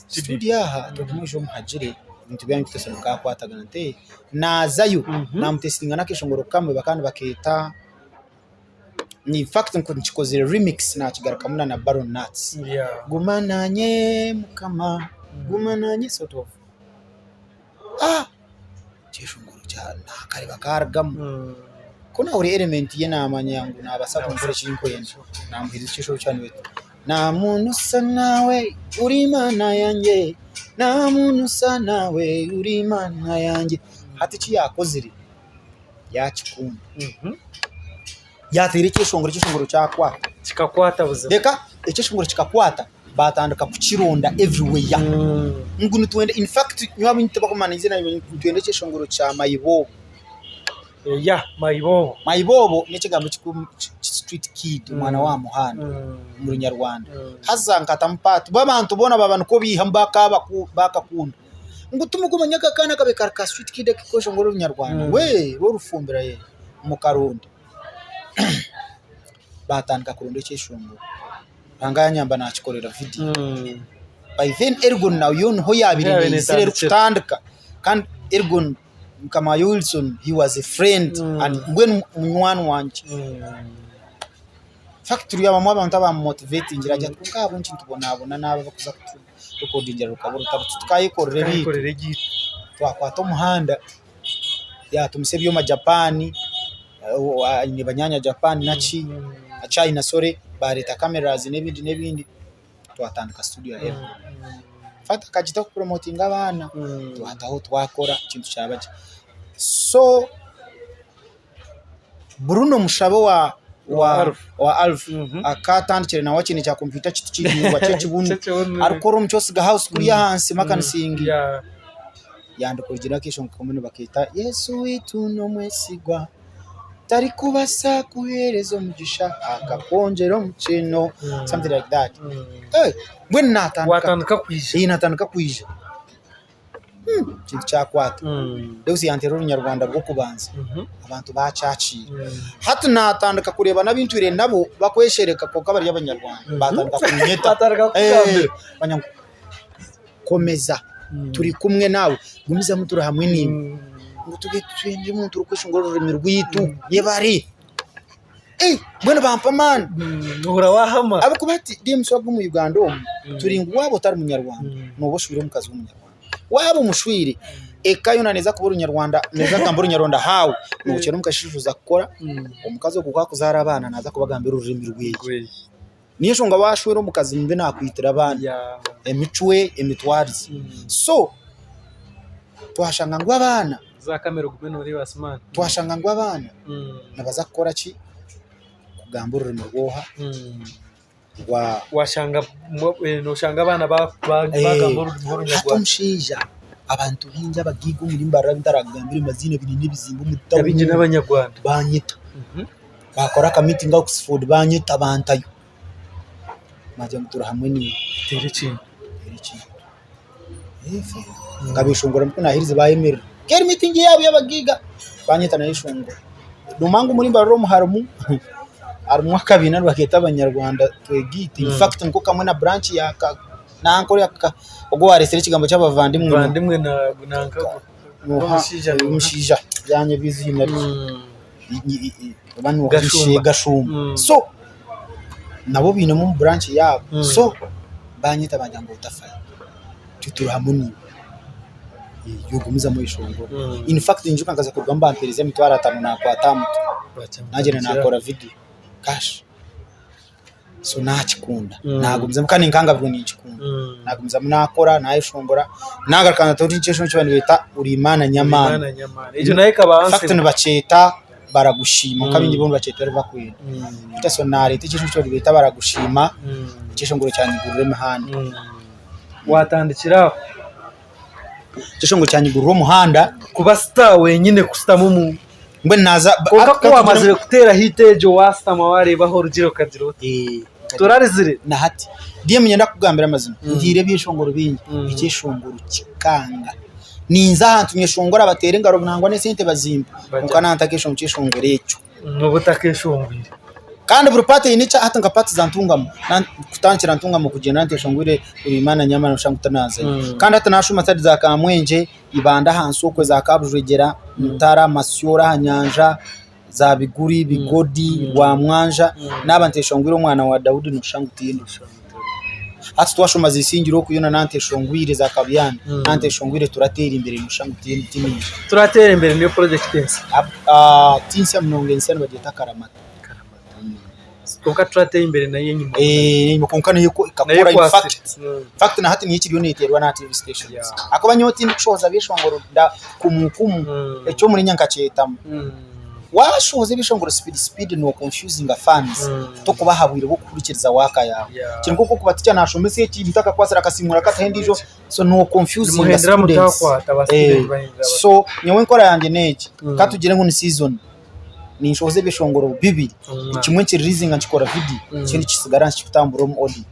S3: studio aha ogume oije omuhagire ebintu byanyu kutesa bikakwatagana nti naazayo naamutesitinga n'akeshongoro kamwe bakaba nibakeeta in fact nkikozire remix naakigarukamu na Baron Nuts guma nanye mukama guma nanye sort of ah ekyeshongoro naakareba kaarugamu ku naahurira element ye naamanya ngu naabaasa kunkora eki ndikwenda naamuheereza ekyeshongoro kya. Nta muntu usa nawe uri Imana yanjye, nta muntu usa nawe uri Imana yanjye. Hati eki yaakozire yaakikunda. Yaateera ekyeshongoro, ekyeshongoro kyakwata.
S4: Kikakwata buzima.
S3: Reka ekyeshongoro kikakwata baatandika kukironda everywhere. Ngu nitwenda in fact nyowe abu tibakumanya eiziina nitwenda ekyeshongoro kya Mayibobo.
S4: Yeah, Mayibobo.
S3: Mayibobo n'ekigambo street kid omwana w'aha muhanda omu runyarwanda. Haza nkatamu part bo abantu boona baaba nikwo baihamu bakakunda. Ngu timurikumanya aka akaana kabaire kari ka street kid akarikweshongora orunyarwanda wee rw'orufumbira yee mukaronda. Baatandika kuronda ekyeshongoro. Ruhanga yanyamba naakikorera vidiyo. By then Elgon nayo niho yaabaire neizira erikutandika kandi Elgon Mukama Wilson he was a friend and mbwenu munywani wangye. In fact turi abamwe abantu abamumotivetingire agira ati kwonka ahabw'enki nitubonabona n'abo abarikuza kuturekodingira rukaba orutaro titukayekorera ebyaitu. Twakwata omuhanda yaatumisa ebyoma Japan, aine banyaanya Japan naki, China sorry, baareeta cameras n'ebindi n'ebindi. Twatandika studio ya Elgon. In fact akagita kupromotinga abaana, twataho twakora ekintu kyaba gye. So Bruno Mushabe owa Alpha akatandikire nawe akiine kya kompyuta kye tikihingwa ky'ekibunu arikukora omu Kyosiga house kuriya ahansi Makanising. Yandikorera akeshongo kamwe nibakeeta Yesu waitu n'omwesigwa. Tarikubaasa kuheereza omugisha akakwongyera omukyeno something like that. Mbwenu natandika
S4: Watandika kwija.
S3: Eh, natandika kwija ekintu kyakwata. Deus yanteera orunyarwanda rw'okubanza abantu bakyakiira. Hati natandika kureeba n'abu ntwire nabo bakweshereka kwonka bari abanyarwanda batandika kunyeta.
S4: Batandika kukugambira.
S3: Banyanga ngu komeza turi kumwe naawe gumizamu turi hamwe naiwe ngu tube twine omuntu orikweshongora orurimi rwaitu yebare mbwenu bampa amaani
S4: Ohurira waahama.
S3: Ahabw'okuba hati DMC ogu omu Uganda omu turi ngu waaba otari munyarwanda nooba oshwire omukazi w'omunyarwanda waaba omushwire eka yoona neeza kuba orunyarwanda neeza kugamba orunyarwanda haawe nookira omukazi eki orikuza kukora omukazi ogwo ku arikuzaara abaana naaza kubagambira orurimi rweye. Niyo nshonga waashwera omukazi mubi naakwitira abaana, emicwe, emitwarize. So twashanga ngu abaana, twashanga ngu abaana nibaza kukora ki? Kugamba orurimi rw'oha? Rwa.
S4: Noshanga abaana bagamba orurimi
S3: Hati
S4: rw'orunyarwanda.
S3: omushaija abantu baingi abagaiga omuri Mbarara abu ntarakugambire maziina baine n'ebizimbe omu tawuni
S4: Abaingi n'abanyarwanda.
S3: banyeta. Baakora aka meeting Oxford baanyeta bantayo. Baagira ngu turi hamwe naiwe.
S4: Teera ekintu.
S3: Teera ekintu. Nkabeshongora ku naaherize baayemerera. Nk'eri meeting yaabo y'abagaiga baanyeta nayeshongora. Noomanya ngu omuri Mbarara omu harimu harimu akabiina nibakeeta abanyarwanda twegaite. In fact niko kamwe na branch ya Nankore ogu owaareetsire ekigambo ky'abavandimwe.
S4: Bavandimwe nanka
S3: Omushaija omushaija byanyebwa eiziina rye. Gashumba so nabo bainemu omu branch yaabo so banyeta bangira ngu otafayo itwe turi hamwe naiwe iwe gumizamu oyeshongore in fact ninyijuka nkaza kurugamu bampereza emitwaro atano nakwata aha mutwe nagyenda nakora vidiyo cash. So nakikunda nagumizamu kandi nkangabirwe ninkikunda nagumizamu nakora nayeshongora nagaruka natoora ekyeshongoro eki nibeeta ori Imana nyamaani in fact nibakyeta baragushima kwonka abaingi bo nibakyeta eribakwenda beitu so nareeta ekyeshongoro eki nibeeta baragushima ekyeshongoro kyanyigurira emihanda.
S4: Watandikira aho?
S3: Ekyeshongoro kyanyigurira omuhanda.
S4: Kuba star wenyine kushutama omu.
S3: Mbwenu naaza.
S4: Kwonka ku waamazire kuteera hit egyo waashutama waareeba ahu orugire okagira oti turarizire.
S3: Na hati DM niinyenda kukugambira amazima ntiire ebyeshongoro bingi ekyeshongoro kikanga. Ninza ahantu nyeshongora bateera engaro nangwa n'esente bazimpa kwonka naaba ntakeshongora ekyeshongoro ekyo.
S4: Nooba otakeshongwire.
S3: Kandi buri paati eine ekyayo hati nka paati za Ntungamo kutandikira Ntungamo kugyenda nteshongwire buri Imana nyamara noshanga ngu tinazayo. Kandi hati nashuma side za Kamwengye, Ibanda ahansi okwe za Kabujwegyera, Mutara, Masyoro aha nyanja, za Biguri, Bigodi, Rwamwanja naaba nteshongwire omwana wa Daudi noshusha ngu tindi. Hati twashoma Zisingiro oku yoona naaba nteshongwire za Kabuyanda naaba nteshongwire turateera imbere noshusha ngu tiniija.
S4: Turateera embere niyo purojekiti ensya.
S3: Ti nsya munonga ensya nibagyeta Karamata.
S4: Kwonka turateera embere nayo enyima.
S3: Eh, kwonka nayo
S4: Nayo
S3: ekakora in
S4: ekwatsire.
S3: fact in fact na hati niyo ekiriyo neeteerwa n'aha TV stations. Ahakuba nyowe tindikushohoza byeshongoro nda kumu kumu eky'omurinya nkakyetamu. Waashohoza ebyeshongoro speed speed nookonfyuzinga fans tokubaha bwire bw'okuhurikiriza waaka yaawe. Kiri nk'oku okuba ticha naashomesa eki ntakakwatsire akasiimura akataho endiijo so nookonfyuzinga
S4: Nimuhendera
S3: students.
S4: mutakwata ba student bahindura bata.
S3: So nyowe enkora yangye n'egi, ka tugire ngu ni season ninshohoza ebyeshongoro bibiri, kimwe nkiririizinga nkikora vidiyo ekindi kisigara nikitambura omu odiyo.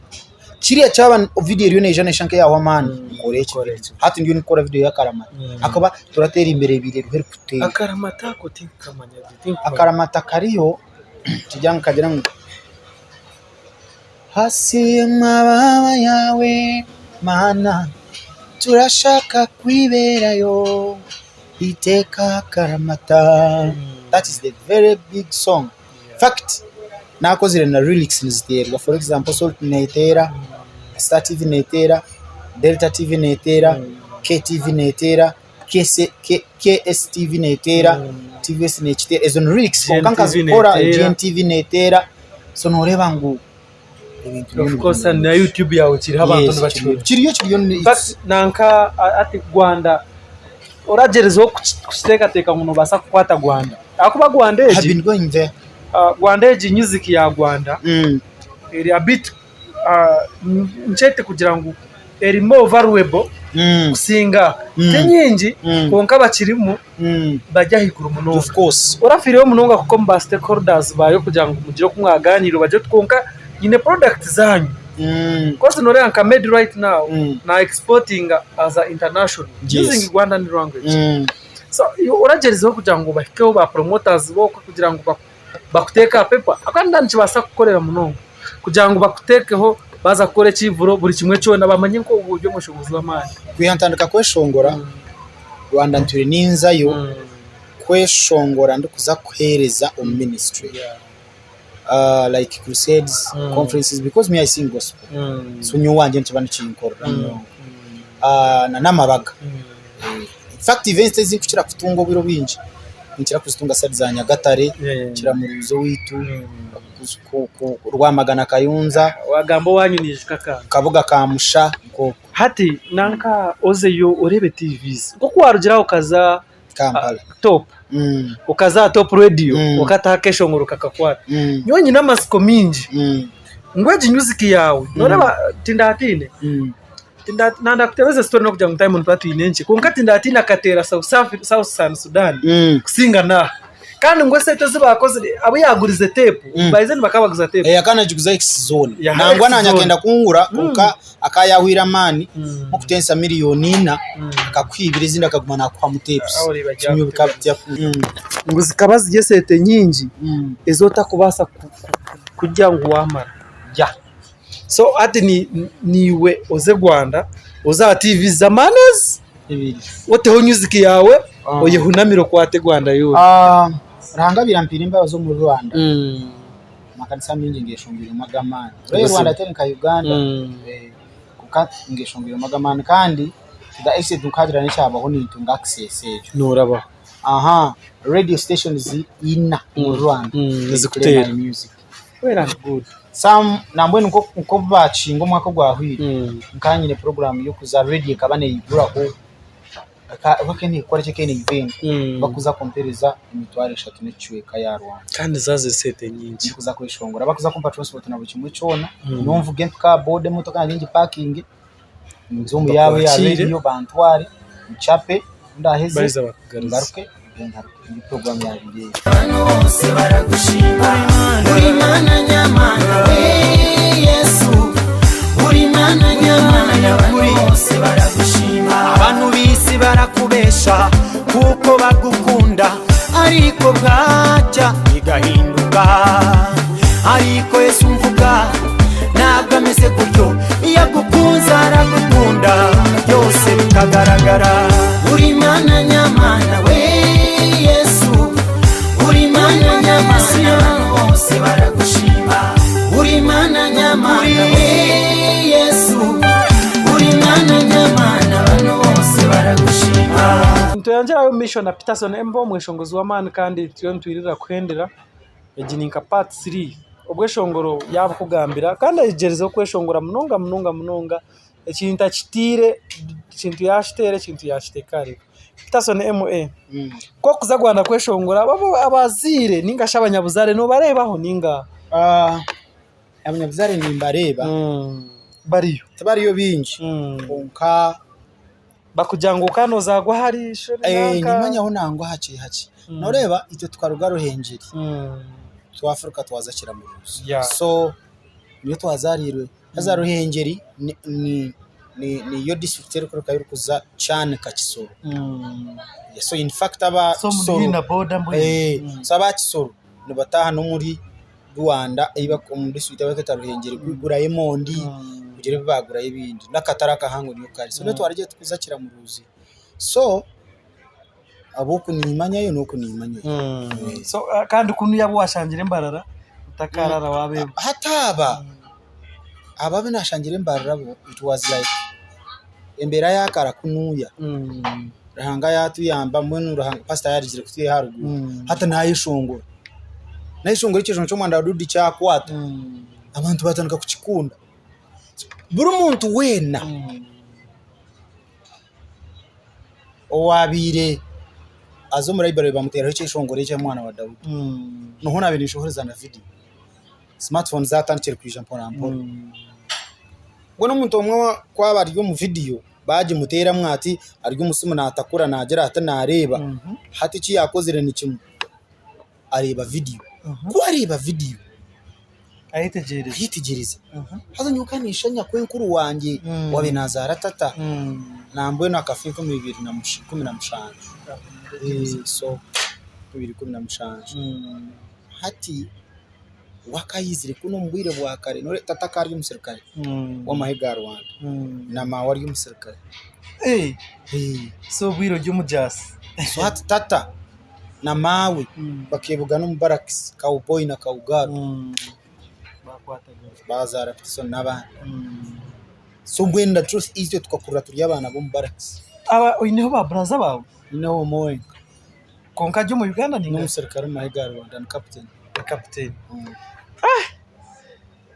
S3: Kiriya kyaba vidiyo eriyo neija neeshusha nk'eyahwa amaani nkore eki vidiyo. Hati ndiyo ninkora vidiyo y'akaramata ahakuba turateera embere ebiire eriho erikuteera.
S4: Akaramata ako tinkukamanya gye tinkukamanya.
S3: Akaramata kariyo nikigira ngu nikagira ngu hasi y'amababa yawe Mana turashaka kwiberayo iteka akaramata. That is the very big song. Fact nakozire na lyrics niziteerwa for example Salt neteera, Star TV neteera, Delta TV neteera, KTV neteera, KSTV neteera, TVS nekiteera ezo ni lyrics kwonka
S4: GNTV
S3: nkazikora
S4: neteera.
S3: GNTV neteera so noreeba ngu ebintu
S4: Of course na YouTube yawe kiriho abantu
S3: Yes,
S4: nibakihurira.
S3: kiriyo kiriyo
S4: In fact nanka hati Rwanda oragyerezaho kukiteekateeka ngu noobaasa kukwata Rwanda ahakuba Rwanda
S3: have
S4: egi
S3: been going there.
S4: Rwanda egi music ya Rwanda eri a bit nkyete kugira ngu eri more valuable kusinga ti nyingi kwonka abakirimu bari ahaiguru munonga.
S3: Of course.
S4: Orafiireyo munonga kuko omu ba stakeholders baayo kugira ngu mugire oku mwagaaniira obagye oti kwonka nyine product zaanyu coz nooreeba nka Made right now na exportinga as a international using Rwandan language. So oragyerizeho kugira ngu obahikeho ba promoters bo kugira ngu bakuteeke aha paper ahabw'okuba nikibaasa kukukorera munonga kugira ngu bakuteekeho baaza kukora ekivuro buri kimwe kyona bamanye ngu ogu ori omushuubuzi w'amaani.
S3: Kwiha ntandika kweshongora, Rwanda ntwire ninzayo kweshongora ndikuza kuheereza omu ministry like crusades, conferences because me I sing gospel so nyowe owangye nikiba nikinkorera munonga n'amabaga. In fact events ezindikukira kutunga obwire obwingi ninkira kuzitunga side za Nyagatare, Kiramuruzi owaitu, Rwamagana Kayonza,
S4: Wagamba owanyu naijuka akantu.
S3: Kabuga Kamusha nk'okwo.
S4: Hati nanka ozeyo oreebe TVs nk'oku warugire aho okaza
S3: Kampala.
S4: Top okaza aha Top Radio okataho akeshongoro kakakwata. Nyowe nyine amatsiko maingi ngu egi music yaawe noreeba tindatiine Nandakutebeza story nokugira ngu time nituba twine nkye kwonka tindatiina akateera South Sudan kusinga naaha kandi ngu esente ezi baakozire abu yaagurize teepu by then bakaba baguza teepu.
S3: Akaba nagiguza X zone nangwa nanye akenda kungura kwonka akaba yahwire amaani nkokutensa miriyoni ina akakuha ibiri ezindi akaguma nakuhamu teepusi.
S4: Ngu zikaba ziri esente nyingi ezi otakubaasa kurya ngu waamara. So hati niiwe oze Rwanda oze aha TV z'amaani ezi oteho music yaawe oyehunamire okwate Rwanda yoona.
S3: Ruhanga abaire ampaire embabazi omuri Rwanda amakanisa maingi ngeshongwiremu ag'amaani. Rwanda teri nka Uganda kwonka ngeshongwiremu ag'amaani kandi to the extent ngu hagira n'ekyabaho nintunga access egyo.
S4: Noorabaho.
S3: Radio stations ina omuri Rwanda
S4: nizikuteera.
S3: my music.
S4: Well and good.
S3: Some nambwenu nk'obu baakinga omwaka ogwahwire nkaba nyine program y'okuza radio ekaba neiguraho ekaba nekora ki ekaba neivent bakuza kumpereza 3000 n'ekicweka ya Rwanda.
S4: Kandi zaaza esente nyingi.
S3: Ndikuza kweshongora bakuza kumpa transport na buri kimwe kyona nyowe nvuge mpike aha boda emotoka yangye ngipakinge nze omu yaabo eya
S4: Bakwakire.
S3: radio bantware ncape ku ndaheze
S4: Baheza bakugaruze.
S3: ngaruke ngaruke niyo program yangye egyo.
S1: Abantu bose baragushima uri Mana nyamana we Yesu uri Mana nyamana abantu bose baragushima
S5: Abantu b'isi barakubesha kuko bagukunda ariko bwacya bigahinduka ariko Yesu mvuga ntabwo ameze gutyo iyo agukunze aragukunda byose bikagaragara
S1: uri Mana nyamana we Yesu uri Mana nyamana abantu bose baragushima uri Mana nyamana we Yesu uri Mana nyamana abantu bose baragushima.
S4: Nitweyongyerayo Mission na Peterson Embo omweshongozi w'amaani kandi turiyo nitwirira kuhendera egi ni nka part 3. Obweshongoro yaabukugambira kandi agyerizeho kweshongora munonga munonga munonga ekintu akiteire ekintu yaakiteera ekintu yaakiteeka ahariwe. Peterson MA, ku orikuza Rwanda kweshongora abazaire nainga shi abanyabuzaare noobareebaho nainga?
S3: Abanyabuzaare nimbareeba.
S4: Bariyo?
S3: Tibariyo baingi kwonka.
S4: Bakugira ngu ka nozaarwa ahari
S3: Shobinanka. Nimanyaho nangwa hakye hakye. Noreeba itwe tukaruga Ruhengeri twafuruka twaza Kiramuruzi so niyo twazarirwe haza Ruhengeri niyo disiturikiti erikurugayo erikuza Kyanika Kisoro so in fact aba Kisoro nibataaha n'omuri Rwanda omu disiturikiti ei barikweta Ruhengeri kugurayo emondi kugira ebi baagurayo ebindi n'akatare akahango niyo kari so nitwarugye turikuza Kiramuruzi so ahabw'oku niimanyayo n'oku niimanyayo.
S4: So kandi kunu abu waashangire Mbarara otakarara waabeebwa?
S3: Hati aba, aba abu naashangire Mbarara bo it was like embeera yaakara kunuuya Ruhanga yaatuyamba mbwenu pasita yaarugire kutwiha aharuguru hati naayeshongora, naayeshongora ekyeshongoro ky'omwana wa Daudi kyakwata abantu baatandika kukikunda. Buri muntu weena owaabaire aza omu library bamuteeraho ekyeshongoro eky'omwana wa Daudi niho naabaire ninshohoreza na vidiyo. Smartphone zaatandikire kwija mporampora. Mbwenu omuntu omwe ku aba ari omu vidiyo Baagimuteeramu ati ari omu simu naatakura naagira ati naareeba. Hati eki yaakozire ni kimwe, areeba vidiyo. Ku areeba vidiyo, ayetegyereza. Haza nyowe nka ninsha nyakwenkuru wangye owaabaire naazaara tata, nambwenu akafa 2017. So 2017. Hati we akayizire kunu omu bwire bwa kare tata akaba ari omusirikare w'amahe ga Rwanda na maawe ari omusirikare.
S4: So obwire ori omujaasi.
S3: So hati tata na maawe bakeebugana omu barakisi cowboy na cowgirl baazaara Peterson n'abandi. So mbwenu the truth is itwe tukakurira turi abaana b'omu barakisi.
S4: Oineho ba buraza baawe?
S3: Nyineho omwe wenka.
S4: Kwonka ari omu Uganda
S3: ninga? N'omuserukare omu mahe ga Rwanda ni captain.
S4: Ni captain.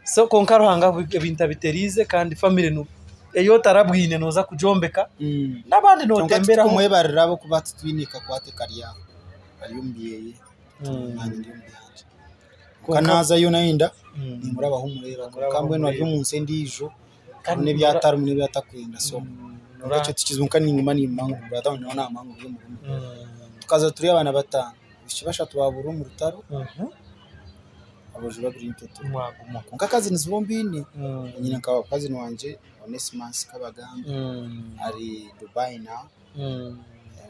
S4: So kwonka Ruhanga ebintu abiteriize kandi family ei otarabwine nooza kugyombeka n'abandi
S3: Kwonka
S4: nootemberaho.
S3: titukumwebarira ahabw'okuba titwine kakwate kari aho. Ari omu byeye naanye ndi omu byangye. Kwonka naazayo nayenda nimurabaho mureeba kwonka mbwenu ari omu nsi endiijo harimu n'ebi atarimu n'ebi atakwenda so kwonka ekyo tikizibu kwonka ninguma nimumanya nyowe naamanya ngu ori omurumuna. Tukaza turi abaana bataano, abaishiki bashatu baaburira omu rutaro, aboojo babiri nitwe turi. Kwonka cousins bo mbaine, nyine nka cousin wangye Onesmus Kabagambe ari Dubai now,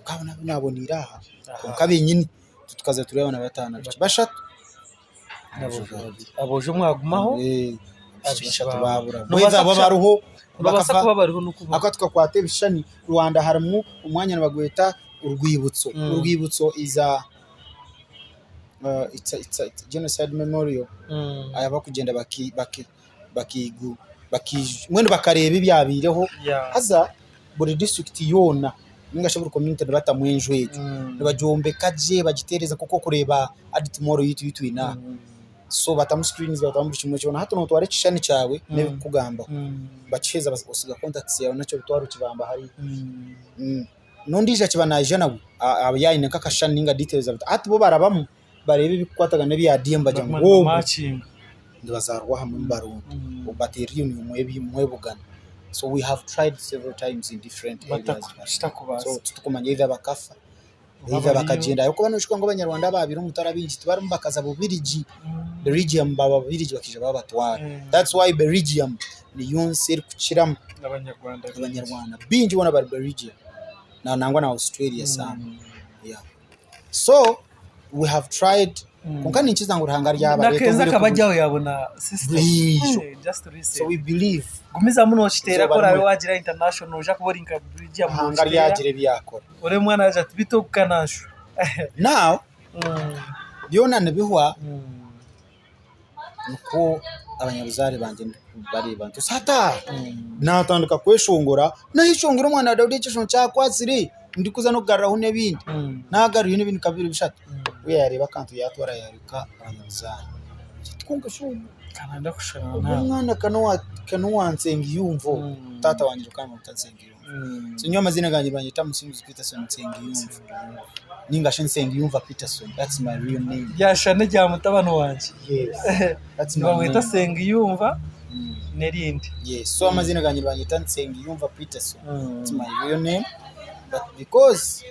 S3: kwonka abo nabo naaboneire aha kwonka benyini itwe tukaza turi abaana bataano abaishiki bashatu.
S4: Aboojo mwagumaho
S3: Nibabaasa kuba bariho ahakuba tukakwata ebishushani Rwanda harimu omwanya nibagweta orwibutso, orwibutso is a genocide memorial ahu barikugyenda mbwenu bakareeba ebyabaireho haza buri disiturikiti yoona ninga shi buri community nibatamu enju egyo nibagyombeka gye bagitereeza nk'oku orikureeba Aditi Mall yaitu ei twine aha. So batamu screens batamu buri kimwe kyona. Hati nootwara ekishushani kyawe n'ebirikukugambaho bakiheza osiga contacts yaawe nakyo obitwara okibamba hariya. N'ondiijo akiba naija nawe aba yaayine nk'akashushani nainga details hati bo barabamu bareebe ebirikukwatagana n'ebya DM bagira ngu ogu nibazaarwa hamwe nibaronda obateerire imwe mwebugana. So we have tried several times in different areas so titurikumanya either bakafa Either bakagyenda ahabw'okuba noshusha ngu abanyarwanda abaabaire omu rutaro abaingi tibarimu bakaza Bubirigi, Belgium baaba Bubirigi bakaija baabatwara. That's why Belgium niyo nsi erikukiramu abanyarwanda baingi boona bari Belgium nangwa na Australia some. Yeah. So we have tried kwonka ninkiza ngu Ruhanga aryabareeta
S4: Nakenze
S3: obwire
S4: akaba
S3: ku
S4: ari aho yabona sister.
S3: Buriijo.
S4: Eh, just recent.
S3: So we believe
S4: Gumizamu nokiteera
S3: Izooba
S4: ku oraabe
S3: rimwe.
S4: wagira international noija kuba ori nka Belgium
S3: Ruhanga
S4: nokiteera.
S3: aryagira ebi yaakora.
S4: Ori omwana yagira ati beitu ogu kananshu.
S3: Now byona nibihwa nikwo abanyabuzaare bangye ndikubareeba nti hati aha naatandika kweshongora, naayeshongora omwana wa Daudi ekyeshongoro kyakwatsire ndikuza n'okugaruraho n'ebindi, naagarurayo n'ebindi nka bibiri bishatu, we yaareeba akantu yaatwara yaareka abanyabuzaare. Kwonka shi ogu
S4: Kananda kushushana
S3: ogu
S4: nawe.
S3: omwana ka n'owa ka n'owa Nsengiyumva ogu. Taata wangye bakaba nibamweta Nsengiyumva. So nyowe amaziina gangye nibanyeta Musinguzi Peterson Nsengiyumva ninga shi Nsengiyumva Peterson that's my real name.
S4: Ryashushana erya mutabani wangye.
S3: Yes, that's my
S4: Nibamweta
S3: name.
S4: Sengiyumva n'erindi.
S3: Yes, so amaziina gangye nibanyeta Nsengiyumva Peterson. That's my real name. But because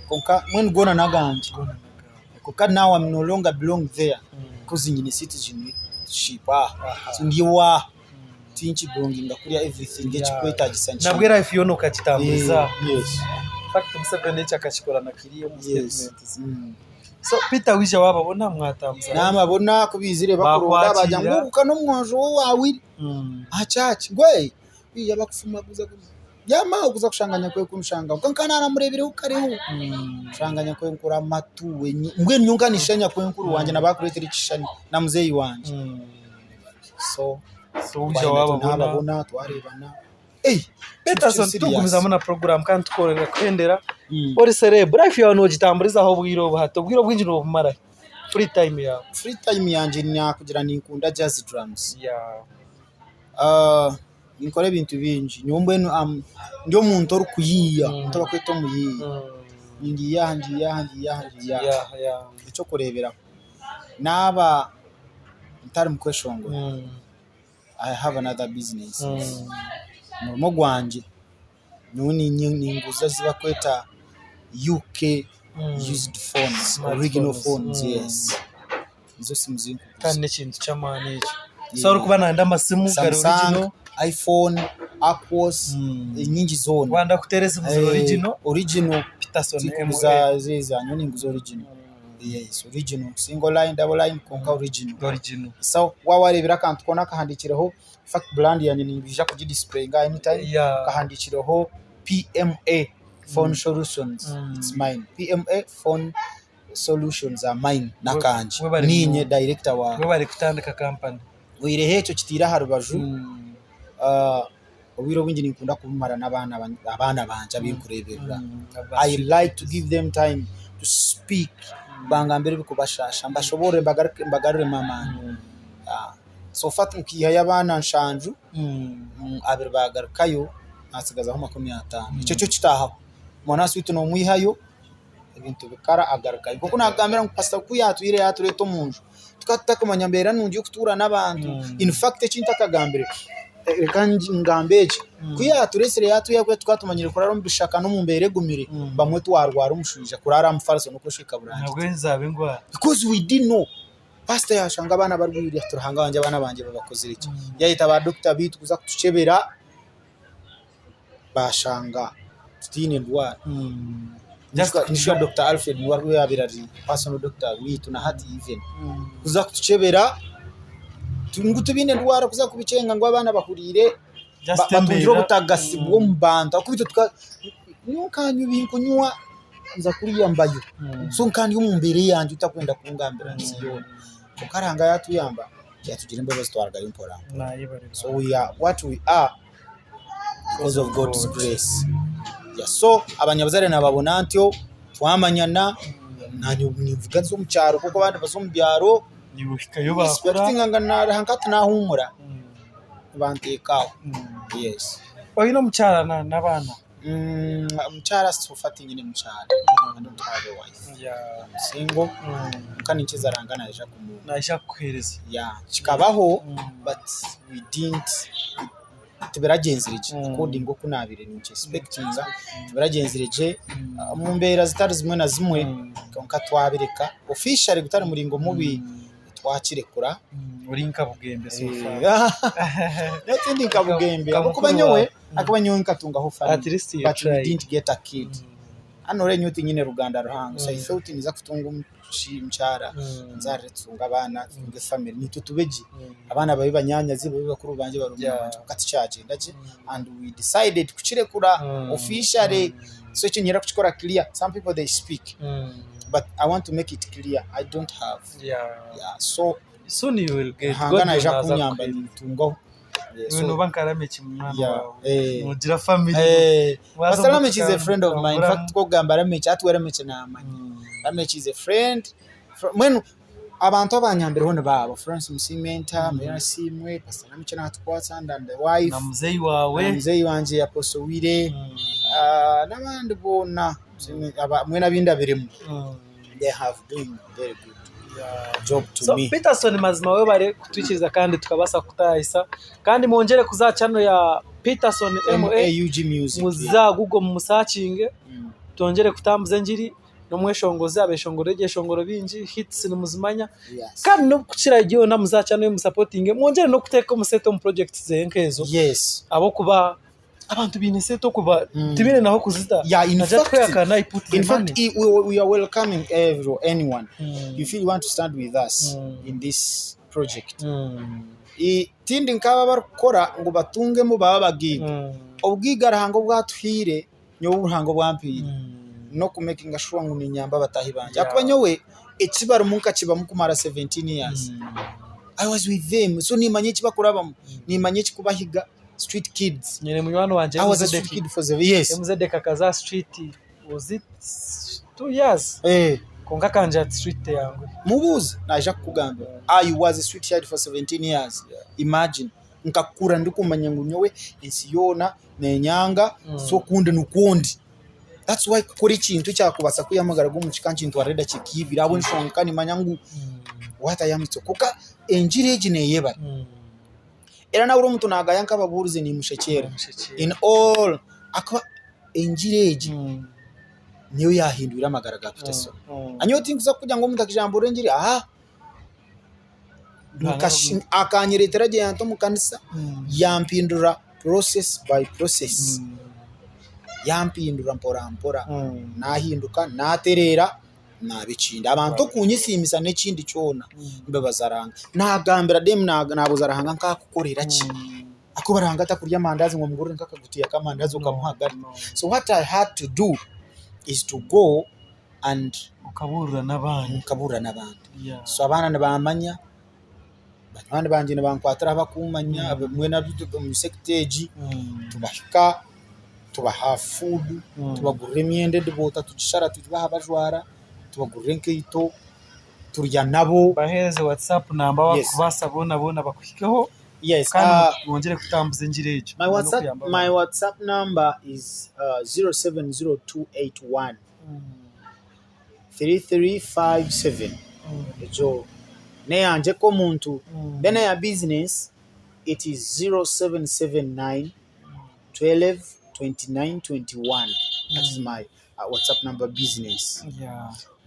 S3: konka mbwenu goona n'agangye. Konka now I'm no longer belong there because nyine citizenship aha. So ndi owaaha. Tinkibelonginga kuriya everything ekikwetagisa
S4: Nabwo life yoona okagitambuza.
S3: Yes.
S4: In fact Museveni ekyo akakikora na kiriya omu
S3: Yes.
S4: statement ze. So Peter waija waababona mwatambuza.
S3: Naababona ku baizire bakuronda
S4: Bakwakira.
S3: bagira ngu ogu ka n'omwojo owaawe aha church ngu ee biija bakufumaguza Byamara okuza kushanga nyakwenkuru nshanga kwonka nkaba naramureebireho kareho nshanga nyakwenkuru amatu mbwenu nyowe nkaba ninshusha nyakwenkuru wangye na baakureetera ekishushani na muzeeyi wangye so twababona twareebana
S4: Peterson tugumizamu na puroguraamu kandi tukworeka kuhendera ori serebu life yaawe noogitamburizaho obwire obu hati obwire obwingi noobumara hi free time yaawe?
S3: Free time yangye naakugira ninkunda jazz drums. Ninkora ebintu bingi, nyowe mbwenu ndi omuntu orikuyiiya omuntu ou barikweta omuyiiya, ningiiya aha ngiiya aha ngiiya aha ngiiya aha, eky'okureeberaho naaba ntari mukweshongora I have another business, omurimo gwangye nyowe ninguza ezi barikweta UK used phones, original phones yes. Nizo simu zinkuguza.
S4: Kandi n'ekintu ky'amaani ekyo. So orikuba nayenda amasimu gari
S3: Samsung,
S4: original,
S3: iPhone, Aquos, enyingi zoona.
S4: wayenda kuteera esimu ziri original,
S3: Original.
S4: Peterson MA.
S3: Tinkuguza ezi nyowe ninguza original. Yes, original. Single line, double line kwonka original.
S4: Original.
S3: So waaba wareebire akantu koona akahandiikireho, in fact brand yangye ninyija kugidisipureyinga anytime, kahandiikireho PMA phone solutions, it's mine. PMA phone solutions are mine n'akangye
S4: Webare
S3: niinye
S4: munonga.
S3: director waawe.
S4: Webare kutandika kampani.
S3: Oihireho ekyo kitaire aha rubaju, obwire obwingi ninkunda kubumara n'abaana abaana bangye abu nkureeberera. I like to give them time to speak bangambire ebirikubashaasha mbashoboorore mbagaruremu amaani. So far nkiihayo abaana nshanju, abiri baagarukayo naatsigazaho 50. Ekyo kyo kitaahaho, omwana wa swiiti noomwihayo. ebintu bikara agarukayo. Nk'oku naakugambira ngu pasita ku yaatwire yaatureeta omu nju, tukaba tutakumanya mbeera nungi y'okutuura n'abantu. In fact eki ntakagambire, reka ngambe eki, ku yaatureetsire yaatwiha kuriya tukaba tumanyire kuraara omu bishaka n'omu mbeera egumire, bamwe twarwara omushwija kuraara aha mufariso n'okweshweka burangiti.
S4: Nabwo zaaba endwara.
S3: Because we didn't know. Pasita yaashanga abaana barwaire ati Ruhanga wangye abaana bangye babakozire ki? Yaayeta ba dokita baitu kuza kutukyebera. Baashanga tutaine ndwara. Nyijuka Dokita Alfred niwe yaabaire ari personal doctor waitu na hati even. Kuza kutukyebera ngu tibaine ndwara kuza kubikyenga ngu abaana bahuriire batungire obutagatsi bw'omu bantu ahakuba itwe tukaba nyowe nkanywa ebinkunywa nza kuriya mbayo. So nkaba ndi omu mbeera eyangye otakwenda kungambira nsi yoona. Kwonka Ruhanga yaatuyamba yaatugira embabazi twarugayo mpora mpora. So we are what we are. Because of God's grace. Yeah, so abanyabuzaare nababona ntyo twamanyana nanye ninvuga nza omu kyaro kuko abandi baza omu byaro
S4: Niiwe ohikayo baakura.
S3: expectinga ngu naruha nkati nahumura nibanteeka aho. Yes.
S4: Oine omukyara n'abaana?
S3: Omukyara so far tinyine mukyara. I don't have a wife.
S4: Yeah.
S3: I'm single. Kwonka ninkyeeza Ruhanga naija kumpa.
S4: Naija kukuheereza.
S3: Yeah, kikabaho but we didn't tibiragyenzire gye according oku naabaire ninkyesipekitinga tibiragyenzire gye omu mbeera zitari zimwe na zimwe kwonka twabireka officially gutari muringo mubi twakirekura.
S4: Ori nka Bugembe so far.
S3: Nyowe tindi nka Bugembe ahabw'okuba nyowe ahabw'okuba nyowe nkatungaho family but we didn't get a kid. Hanu reero nyowe tinyine ruganda ruhango so I felt ninza kutunga omukyara nzaarire tutunge abaana tutunge family naitwe tube gye abaana babe banyaanyazi babe bakuru bangye barumuna bangye kwonka tikyagyenda gye and we decided kukirekura officially so ekyo niinyenda kukikora clear some people they speak but I want to make it clear I don't have yeah so
S4: Soon you will get.
S3: Ruhanga
S4: God
S3: naija
S4: naaza
S3: kunyamba
S4: kukuhwera.
S3: nintungaho.
S4: Iwe nooba nka Lameki munywani
S3: Yeah,
S4: waawe.
S3: eh.
S4: Noogira family.
S3: Eh,
S4: Waaza
S3: Pastor Lameki is a
S4: omu
S3: friend of mine. In
S4: kutambura.
S3: fact, kugamba Lameki, hati we Lameki naamanya. Lameki is a friend. Mbwenu Abantu abanyambireho ni baabo, Florence Musimenta, Mary Asiimwe, Pastor Namukye Natukwatsa and the wife,
S4: Na muzeeyi waawe.
S3: na muzeeyi wangye Apostle Wire, n'abandi boona mbwenu abu ndabiremu, they have doing very good job to
S4: So
S3: me.
S4: Peterson mazima webare kutwikiriza kandi tukabaasa kukutaayisa kandi mwongyere kuza aha channel ya Peterson MA
S3: MAUG Music.
S4: muze aha Google mumusakinge twongyere kutambuza engiri n'omweshongozi abeshongora ebyeshongoro bingi hits nimuzimanya
S3: Yes.
S4: kandi n'okukira byona muze aha channel ye musapotinge mwongyere n'okuteeka omusente omu projects ze nk'ezo
S3: Yes.
S4: ahabw'okuba abantu baine sente okuba tibaine n'ah'okuzita
S3: Yeah, in
S4: Naija
S3: fact,
S4: kwehakana I put the
S3: in fact,
S4: money.
S3: we are welcoming every, anyone. If you want to stand with us in this project. Tindi nk'abo abarikukora ngu batungemu babe abagaiga. Obugaiga Ruhanga obu atuhaire, nyowe obu Ruhanga obu ampaire, n'okumekinga shuwa ngu niinyamba bataahi bangye. Ahakuba nyowe eki barimu nkakibamu kumara 17 years. I was with them, so niimanya eki barikurabamu, niimanya ekirikubahiga, street kids.
S4: Nyine munywani wangye
S3: I was a street kid for the, yes.
S4: MZK akaza aha street was it 2 years kwonka akangira ati street teyanguhi.
S3: Mubuuze naija kukugambira. I was a street child for 17 years. Imagine. Nkakura ndikumanya ngu nyowe ensi yoona nenyanga so okundi nikwo ndi. That's why kukora ekintu ekyakubaasa kwiha amagara g'omu kika nikintwarira edakiika ibiri ahabw'enshonga nka nimanya ngu what I am kwonka engiri egi neyebare. Era nahurira omuntu nagaya nk'ababuurizi nimushekyerera in all ahakuba engiri egi niyo yahindwire amagara ga Peterson. Nyowe tinkuza kukugira ngu omuntu akaija yambuurira engiri aa Akanyereetera gye yanta omu kanisa yampindura process by process, yampindura mpora mpora nahinduka natereera naaba ekindi. Abantu okunyesiimisa n'ekindi kyona nibabaza Ruhanga. Nagambira then nabuuza Ruhanga nkakukorera ki? Ahakuba Ruhanga takurya amandazi ngu omugurire nk'akagutiya k'amandazi okamuha agarye. So what I had to do is to go and
S4: Okabuurira n'abandi.
S3: Nkabuurira n'abandi. So abaana nibamanya, banywani bangye nibankwatira ahu bakumanya, mbwenu omu sector egi, tubahika, tubaha food, tubagurira emyenda ediboota tugishara tugibaha bajwara, tubagurira enkaito, turya nabo.
S4: Baheereze WhatsApp namba wakubaasa boona boona bakuhikeho kandi mwongyere kutambuza engiri egyo.
S3: My WhatsApp number is 070281. 3357 egyo n'eyangye nk'omuntu then eya bizinesi it is 0779 12 29 21 that is my WhatsApp number business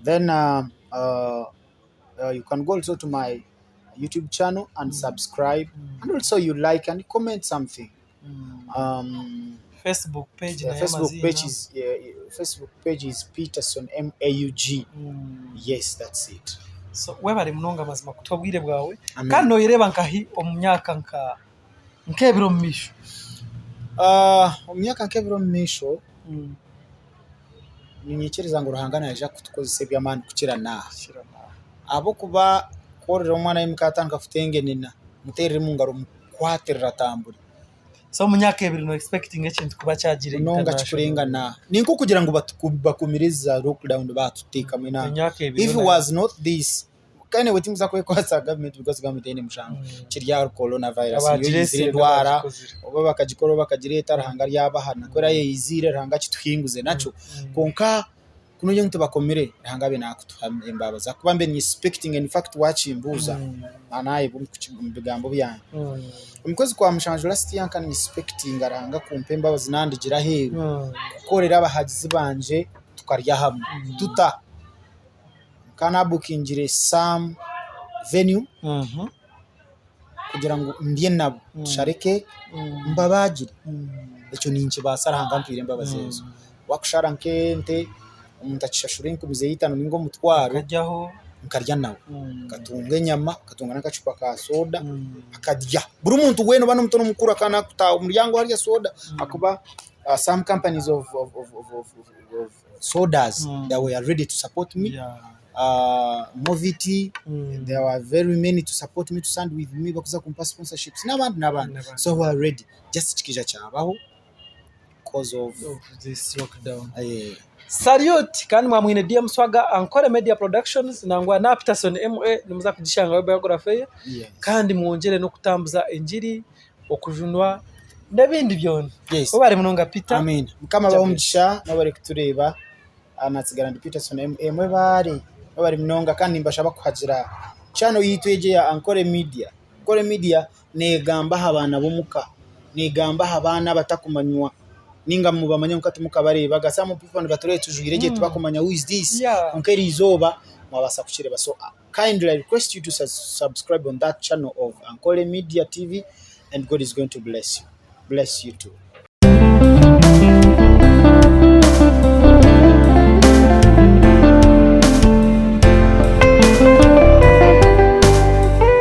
S3: then you can go also to my YouTube channel and subscribe and also you like and comment something.
S4: Facebook page
S3: nayo Facebook page is Facebook page is Peterson MAUG. Yes, that's it.
S4: So webare munonga mazima kutuha obwire bwawe kandi noyereeba nkahi omu myaka nka nk'ebiri omu maisho?
S3: Omu myaka nk'ebiri omu maisho niinyikiriza ngu Ruhanga naija kutukozesa eby'amaani kukira n'aha. Ahabw'okuba ku orikureeba omwana aimuka atandika kutengenena, muteerere omu ngaro mukwatirire atambure.
S4: So omu myaka ebiri no expectinga ekintu kuba kyagiire
S3: Munonga
S4: international?
S3: kikurenga n'aha. Ni nk'okugira ngu bakumire za lockdown baatuteekamu enaama.
S4: Emyaka ebiri
S3: If
S4: yoona
S3: was not this, kandi naiwe tinkuza kwekwatsa gavumenti because gavumenti eine mushango. Kiri ahari corona virus niyo
S4: Abagireesire
S3: eizire endwara
S4: n'abagikozire.
S3: oba bakagikora oba bakagireeta Ruhanga aryabahana. Ku eraayeizire Ruhanga akituhinguze nakyo. Kwonka ku noogira ngu tibakomire Ruhanga abe naakutuha embabazi ahakuba mbe ni expectinga in fact waakimbuuza naayebwa omu bigambo byangye. Omu kwezi kwa mushanju last year nka ni expectinga Ruhanga kumpa embabazi naandigira aheeru kukorera abahagizi bangye tukarya hamwe tuta. Nkaba naabukingire some venue kugira ngu ndye nabo tushare cake mbabaagire. Ekyo ninkibaasa Ruhanga ampaire embabazi ezo. Waakushara nk'ente omuntu akishashura enkumi ze itaano nainga omutwaro nkarya nawe. Nkatunga enyama, nkatunga n'akacupa ka soda akarya. Buri muntu weena oba n'omuto n'omukuru akaba naakutaaha omu muryango arya soda ahakuba some companies of sodas they were ready to support me. Moviti there were very many to support me to stand with me bakuza kumpa sponsorships n'abandi n'abandi. So we were ready just kikaija kyabaho cause of
S4: Of this lockdown. Salute kandi mwaba mwine DM Swaga Ankole Media Productions nangwa na Peterson MA nimuza kugishangaho biography ye
S3: Yes.
S4: kandi mwongyere n'okutambuza engiri, okujunwa n'ebindi byona.
S3: Yes.
S4: Webare munonga Peter.
S3: Amen. Mukama abahe omugisha mwebare kutureeba. Ah, natsigara ndi Peterson MA mwebare. Mwebare munonga kandi nimbashaba kuhagira channel yitu egi eya Ankole Media. Ankole Media neegamba aha baana b'omuka, neegamba aha baana abatakumanywa nainga mubamanya kwonka timukabareebaga. Some people nibatureeba tujwaire gye tibakumanya who is this kwonka eriizooba mwabaasa kukireeba. So kindly I request you to subscribe on that channel of Ankole Media TV and God is going to bless you. Bless you too.